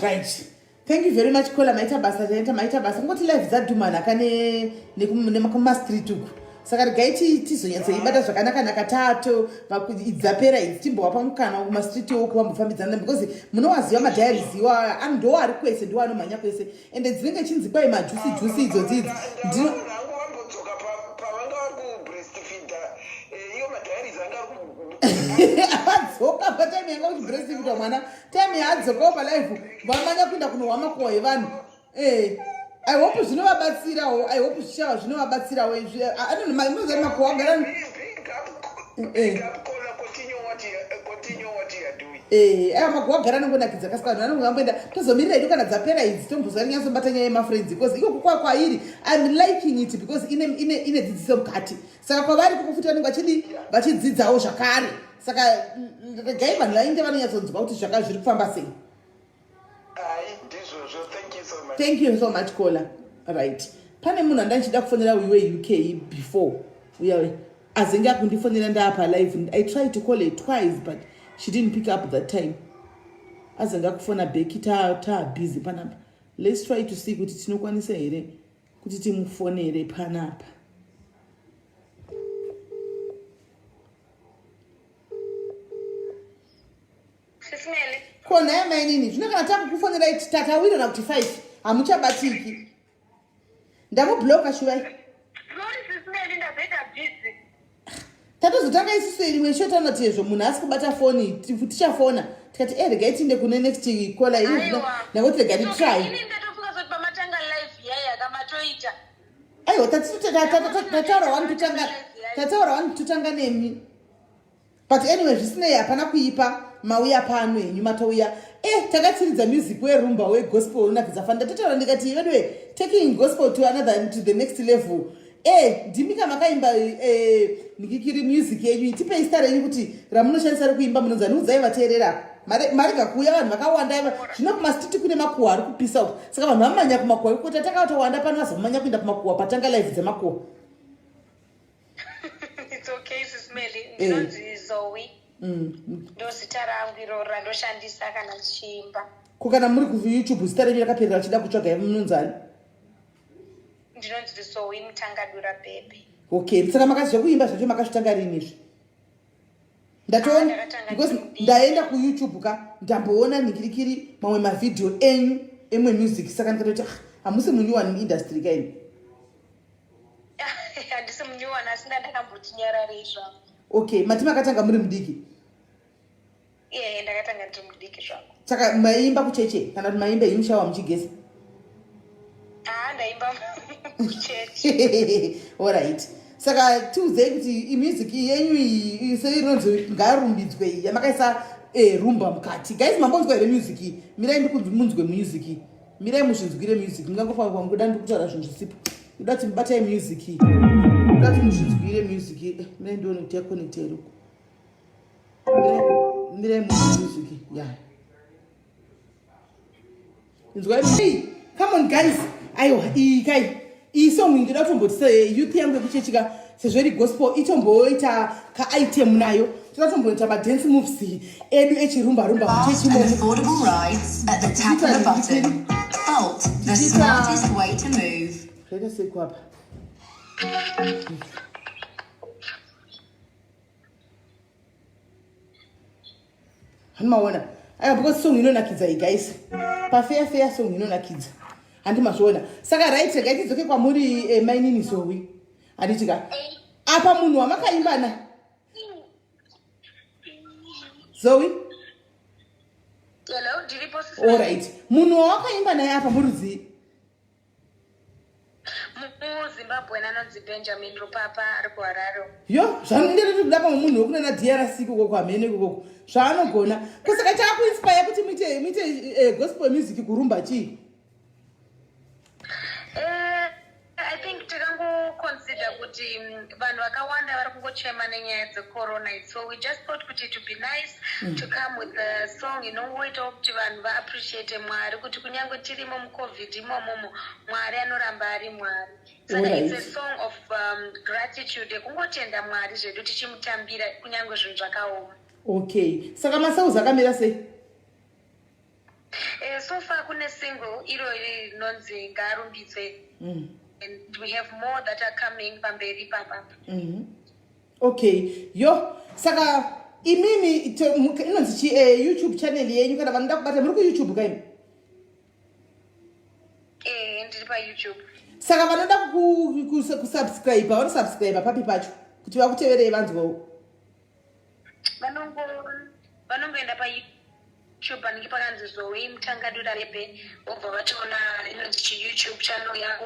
Right. Thank you very much Kola, maita basa taita maita basa. Ngoti live dzadhumana ka ne nekumastreet uku. Saka regai tizonyatsoibata zvakanaka naka tato dzapera idzi timbowapa mukana kumastreet uku vambofambidzana because munowaziva madiaries iwayo ndo ari kwese ndiwo anomhanya kwese ende dzinenge chinzi kwai majusi jusi idzodzi idzi ndino Vangu vambodzoka pavanga vari kubreastfeeder eh, iyo madiaries anga ari adzoka patime yanga kuti breastfeeder mwana time yaadzokawo palive vamanya kuenda kunohwa makuhwa evanhu eh, i hope zvinovabatsirawo i hope zvichava zvinovabatsirawo izvi anonozi makuhwa agara eh. Eh, aya makuhwa agara anongonakidza kasi vanhu vanonge vamboenda tozomirira idu kana dzapera idzi tombozva rinyatsobata nyaya yemafriends because iko kukwa kwairi im liking it because ine dzidziso mukati saka kwavari koko futi vanenge vachidi vachidzidzawo zvakare saka regai vanhu vainde vanonyatsonzwa kuti zvaka zviri kufamba sei. Thank you so much caller. Right, pane munhu andandichida kufonera uyu weuk before uya azenge akundifonera ndaapa live. I tried to call her twice but she didn't pick up that time. Azenge akufona beki taa busy panapa. Let's try to see kuti tinokwanisa here kuti timufonere panapa. Ko nhai mainini, zvino kana takukufonerai tatawirana kuti 5 hamuchabatiki, ndamubloka shuvai. Tatozotanga isusu rimwe show tanoti ezvo munhu asi kubata foni tichafona tikati e regai tiinde kune next caller. Ndakuti regai titry. Aiwa, tataura wani totanga, tataura wani totanga nemi, but anyway zvisinei hapana kuipa, mauya pano henyu, matouya. E takatsiridza music werumba wegospel unakidza fani. Ndatotaura ndikati veduwe, taking gospel to another, to the next level. E ndimi makaimba e, nikikiri music yenyu, tipei zita renyu kuti ramunoshandisa rekuimba munonzi ani, udzai vateerera. Marega kuuya vanhu vakawanda iva zvino kumastiti kune makuhwa ari kupisa uku, saka vanhu vamanya kumakuhwa ikuti takatowanda pano vazomanya kuenda kumakuhwa patanga live dzemakuhwa. It's okay, Sis Melly. Ndinonzi Zoe. Ndozita rangu iroro randoshandisa kana ndichiimba. Ko kana muri kuYouTube zita renyu rakaperera vachida kutsvaga munonzani? Ndinonzi Zoe Mutangadura Bebe. Okay, saka makati zvekuimba zvacho makazvitanga rini izvi? Ndatoona Ah, ndakatanga because ndiri mudiki. Ndaenda kuYouTube ka, ndamboona ningirikiri mamwe mavhidhiyo enyu emwe music, saka ndikatoti, ah, hamusi munew one muindustry kaini. Handisi munyowani asi ndandakamboti nyararei zvangu. Okay, mati makatanga muri mudiki? Iye, ndakatanga ndiri mudiki zvangu. Saka maimba kucheche kana kuti maimba henyu mushawa muchigeza? Haa, ndaimba kuchechi. Alright, saka tiudzei kuti imusic yenyu iyi seinonzi Ngaarumbidzwe iyi yamakaisa rumba mukati. Guys, mambonzwa here music iyi? Mirai ndikunzi munzwe music iyi, mirai muzvinzwire music. Mungangofanirwa kuda ndikutaura zvinhu zvisipo, ndoda kuti mubatai music iyi, ndoda kuti muzvinzwire music iyi. Mirai ndione kuti yaconnecta here uko. Mirai munzwe music ya inzwai. Hey, come on guys, aiwa iyi kai iyi song iyi ndoda kutomboti youth yangu yekuchechika sezvo iri gospel itomboita kaitem nayo, toda kutomboita madance moves edu echirumba rumba Fast muchechi and imomo. Affordable rides at the tap of a button. Bolt, the smartest way to move. Zvaita sekuapa. Handimaona. Aya because song inonakidza iyi guys. Pafeya feya song inonakidza. Handi mazviona. Saka right regai tidzoke kwamuri eh, mainini Zoe. Handiti ka. Apa munhu wamakaimba na Zoe? Hello, ndiripo sisi. All right. Munhu wawakaimba naye apa murudzii? MuZimbabwe anonzi Benjamin Rupapa ari kuHarare. Yo, zvanondere kuda pamwe munhu wekunana DRC ikoko kwamhene ikoko. Zvaanogona. Ko saka chakuinspire kuti muite muite eh, gospel music kurumba chii? Eh, I think takangoconsider kuti vanhu vakawanda vari kungochema nenyaya dzecorona idzi so we just thought kuti it would be nice to come with a song inongoitawo kuti vanhu vaappreciate Mwari kuti kunyange tirimo mucovid imomomo Mwari anoramba ari Mwari. Saka it's a song of gratitude yekungotenda Mwari zvedu tichimutambira kunyange zvinhu zvakaoma. Okay, saka masauzi akamira sei? So far kune single iro rinonzi Ngaarumbidzwe. And we have more that are coming pamberi papapa. Okay, yo, saka imimi inonzi chi YouTube channel yenyu kana vanoda kubata muri ku YouTube kaimi? Ndiri pa YouTube. Saka vanoda kusubscribe, vanosubscribe papi pacho kuti vakuteverei vanzwewo? Vanongoenda pa YouTube panenge pakanzi Zoe Mutangadura Rebe, vobva vatoona inonzi chi YouTube channel yako,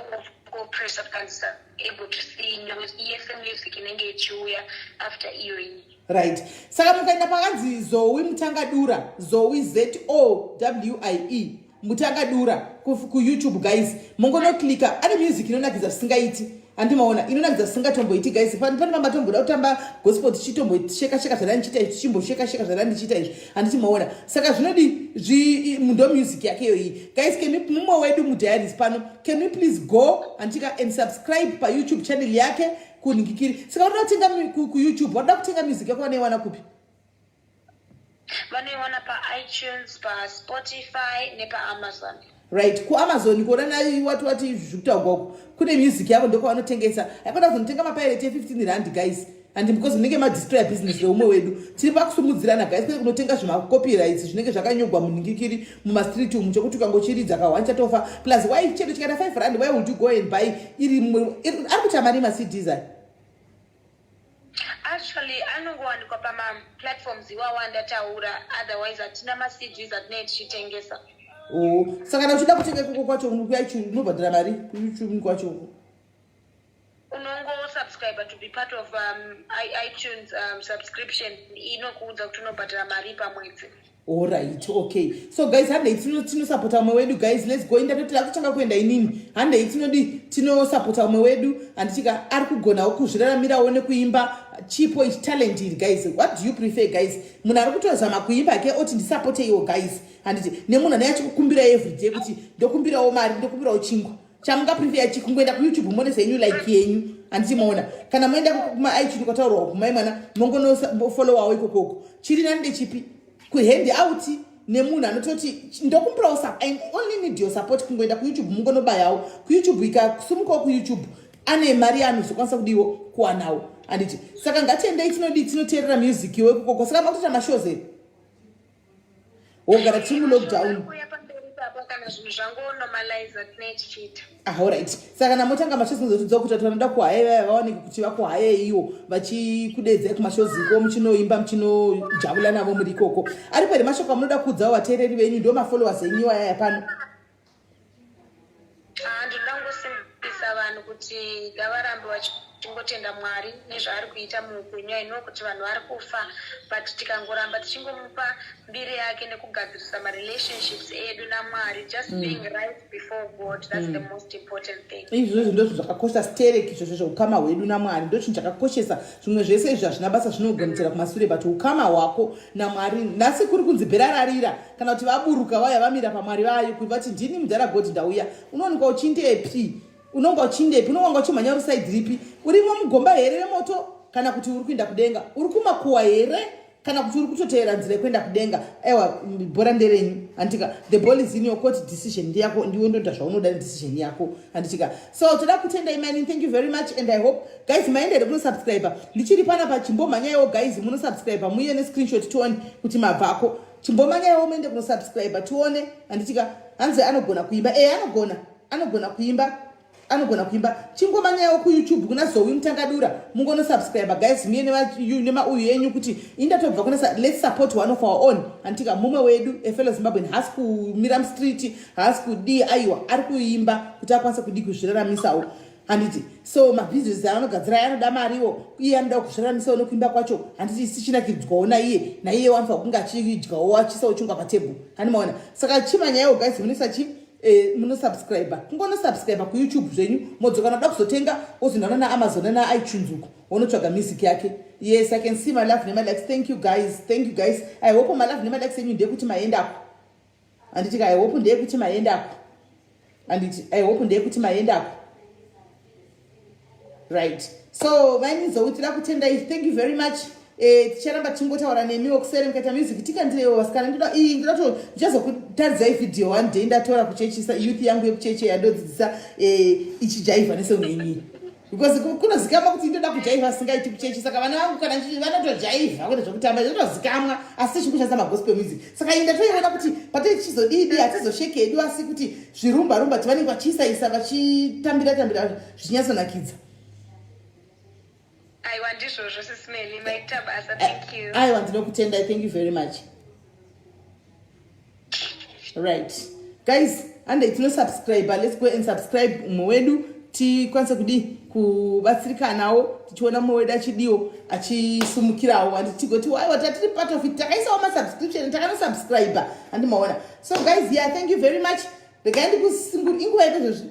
vopressa pakanzi able to see yese music inenge ichiuya after iyoyi. Right, saka mukaenda pakanzi Zoe Mutangadura, Zoe Z O W I E Mutangadura kuYouTube guys, mongonoklika ane music inonakidza zvisingaiti. Handimaona inonakidza zvisingatomboiti guys. Pane pamatomboda kutamba gospel tichitombosheka sheka zvada ndichiita izvi, tichimbosheka sheka zvada ndichiita izvi, handiti maona. Saka zvinodi ndo music yake iyoyi guys. Can we, mumwe wedu mudiaries pano, can we please go handitika and subscribe paYouTube channel yake kunhingikiri. Saka vanoda kutenga kuYouTube, vanoda kutenga music yako vanoiwana kupi? Vanoiwana paItunes, paSpotify nepaAmazon. Right, kuAmazon kuona nayo wati wati zvekutaurwa uko kune music yavo ndokwavanotengesa. Haikona kuzonotenga mapirate e15 rand guys, and because munenge madestroya business reumwe wedu. Tiri pakusumudzirana guys, kwete kunotenga zvemacopyrights zvinenge zvakanyogwa munhingikiri mumastreet umu, chekuti ukangochiridza kahwani chatofa. Plus why chero chikaita 5 rand, why would you go and buy iri ari kuita mari maCDs aya? Actually anongowanikwa pamaplatforms iwawo andataura, otherwise hatina maCDs atinenge tichitengesa. Oh, saka kana uchida kutenga ikoko kwacho kuiTunes unobhadhara mari kuYouTube kwacho uko? Unongosubscribe to be part of iTunes subscription inokuudza kuti unobhadhara mari pamwedzi. Alright, okay. So guys, handei tinosapota umwe wedu guys. Let's go. Inda totira kutanga kuenda inini. Handei tinodi tinosapota umwe wedu. Handichika ari kugonawo kuzviraramirawo nekuimba. Chipo ichi, talent iri guys. What do you prefer guys? Munhu ari kutozama kuimba ke oti ndisapote iwo guys. Handiti nemunhu anenge achikukumbira every day kuti ndokumbirawo mari, ndokumbirawo chingwa. Chamunga prefer chi kungoenda kuYouTube mone zenyu like yenyu. Handiti maona. Kana moenda kuma iTunes kwataurwa kumai mwana mongonofollowawo ikokoko. Chiri nani ndechipi? Kuhand out nemunhu anototi ndokumbirawo, I only need your support, kungoenda kuYouTube mungonobayawo kuYouTube, ikasumukawo kuYouTube ane mari yaanozokwanisa kudiwo kuwanawo, handiti? Saka ngatiendei tinodi tinoteerera music iwe kukoko. Saka makutoita mashows here wogara tiri mulockdown? Kuuya pamberi ipapo kana zvinhu zvangonormalize tinenge tichiita. Ah, alright. Saka kana motanga mashows muzotidza kuti vanoda kuhaya vaya vawanike kuti vakuhaye iwo vachikudedzai kumashows iko muchinoimba muchinojavula navo muri ikoko. Aripo here mashoko amunoda kuudzawo vateereri venyu, ndo mafollowers enyu iwayaya pano? Ah, ndinoda kungosimbisa vanhu kuti ngavarambe vachingotenda Mwari nezvaari kuita muupenyu. I know kuti vanhu vari kufa, but tikangoramba tichingomupa mbiri yake nekugadzirisa marelationships edu naMwari, just being right before God, that's the most important thing. Izvozvo ndozvo zvakakosha sterek izvozvo zveukama hwedu naMwari, ndo chinhu chakakoshesa. Zvimwe zvese izvi hazvina basa, zvinogonetera kumasure, but ukama hwako naMwari. Nhasi kuri kunzi bhera rarira kana kuti vaburuka vauya vamira paMwari vayo kuti vati ndini mudhara God ndauya. Unowanikwa uchindepi? Unonga uchindepi? Unonga uchimhanya rusaidhi ripi? Urimo mugomba here remoto kana kuti uri kuinda kudenga? Uri kumakuwa here? Kana kuti uri kutotevera nzira yekuenda kudenga? Aiwa, bhora nderenyu, handitika? The ball is in your court. Decision ndeyako, ndiwe ndoita zvaunoda nedecision yako, handitika? So toda kutenda imani. Thank you very much and I hope, guys, maenda here kunosubscribe? Ndichiri panapa, chimbomhanyaiwo guys, munosubscribe, muiye nescreenshot tione kuti mabvako. Chimbomhanyaiwo muende kunosubscribe tione, handitika? Hanzi anogona kuimba. E, anogona, anogona kuimba, anogona kuimba. Chingomanyaiwo kuYouTube kuna Zoe Mutangadura, mungonosubscribe guys, muye nemauyu enyu kuti indatobva kuna. Let's support one of our own, handitika? Mumwe wedu, a fellow Zimbabwean, haasi kumira mustreet, haasi kudii, aiwa, ari kuimba kuti akwanise kudii, kuzviraramisawo, handiti? So mabhizinesi aanogadzira anoda mariwo, iye anoda kuzviraramisawo nekuimba kwacho, handiti? Isichinakidzwawo naiye, naiye wanofanira kunge achidyawo, achiisawo chingwa patebhuru, handimaona? Saka chimanyaiwo guys, munoisa chi munosubscribe, kungonosubscribe kuYouTube zvenyu, modzoka noda kuzotenga, wozonoona naAmazon naItunes uko, wonotsvaga music yake. Yes, I can see my love nemalikes. Thank you guys, thank you guys. I hope my love nemalikes enyu ndeyekuti maendako, handiti? I hope ndeyekuti maendako, handiti? I hope ndeyekuti maendako. Right, so vainizoutira kutendai. Thank you very much. Ticharamba tichingotaura nemiwo kusere. Mukaita music tikandirewo vasikana. Ndoda iyi, ndoda ndichazokutaridzai video one day ndatora kuchechisa youth yangu yekucheche yandodzidzisa ichijaivha nesong yenyu, because kunozikamwa kuti ndoda kujaivha singaiti kuchechi. Saka vana vangu kana vanotojaivha kwete zvekutamba, zvotozikamwa, asi tichingoshandisa magospel music. Saka iyi ndatoiona kuti patei tichizodidi, hatizosheke hedu, asi kuti zvirumba rumba tivanenge vachiisaisa, vachitambira tambira, zvichinyatsonakidza. Aiwa, ndizvozvo Sis Melly, maita basa, thank you. Aiwa, ndinokutendai. Thank you very much. Right guys, handei tinosubscribe. Let's go and subscribe umwe wedu, tikwanise kudii, kubatsirikanawo, tichiona mumwe wedu achidiwo, achisumukirawo, handi? Tigoti aiwa, tatiri part of it, takaisawo masubscription, takanosubscribe, handimaona? So guys, yeah, thank you very much. Regai ndikusinguri, inguva yekezvozvi,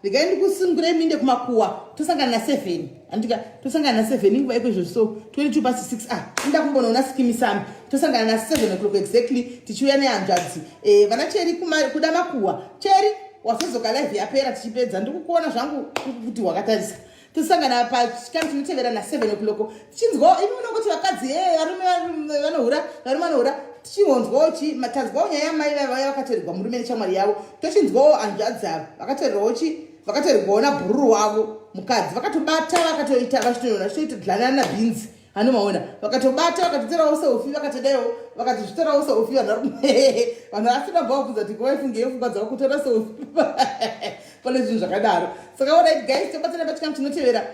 regai ndikusungurei muinde kumakuwa. Tosangana na7, andika? Tosangana na7. Inguva yekwezvozvi, so 22 past 6. Ah, inda kumbonoona Skeem Saam. Tosangana na7 o'clock exactly, tichiuya nehanzvadzi vana Cheri kuda makuwa. Cheri wazodzoka live yapera, tichipedza. Ndikukuona zvangu kuti wakatarisa. Tosangana pachikamu chinotevera na7 o'clock, tichinzwawo imi munongoti vakadzi e varume vanohura, varume vanohura. Tichingonzwawo chi, tanzwawo nyaya yamai vaya vakatorerwa murume neshamwari yavo. Tochinzwawo hanzvadzi ava vakatorerwawo chi, vakatorerwawo nabhururu wavo mukadzi, vakatobata, vakatoita, vachitoona, vachitoita nabhinzi, hanomaona? Vakatobata, vakatotorawo selfie, vakatodaiwo, vakatozvitorawo selfie. Vanhu vasina bva vabvunza kuti vaifunge pfungwa dzavo kutora selfie pane zvinhu zvakadaro. Saka alright guys, tobatana pachikamu chinotevera.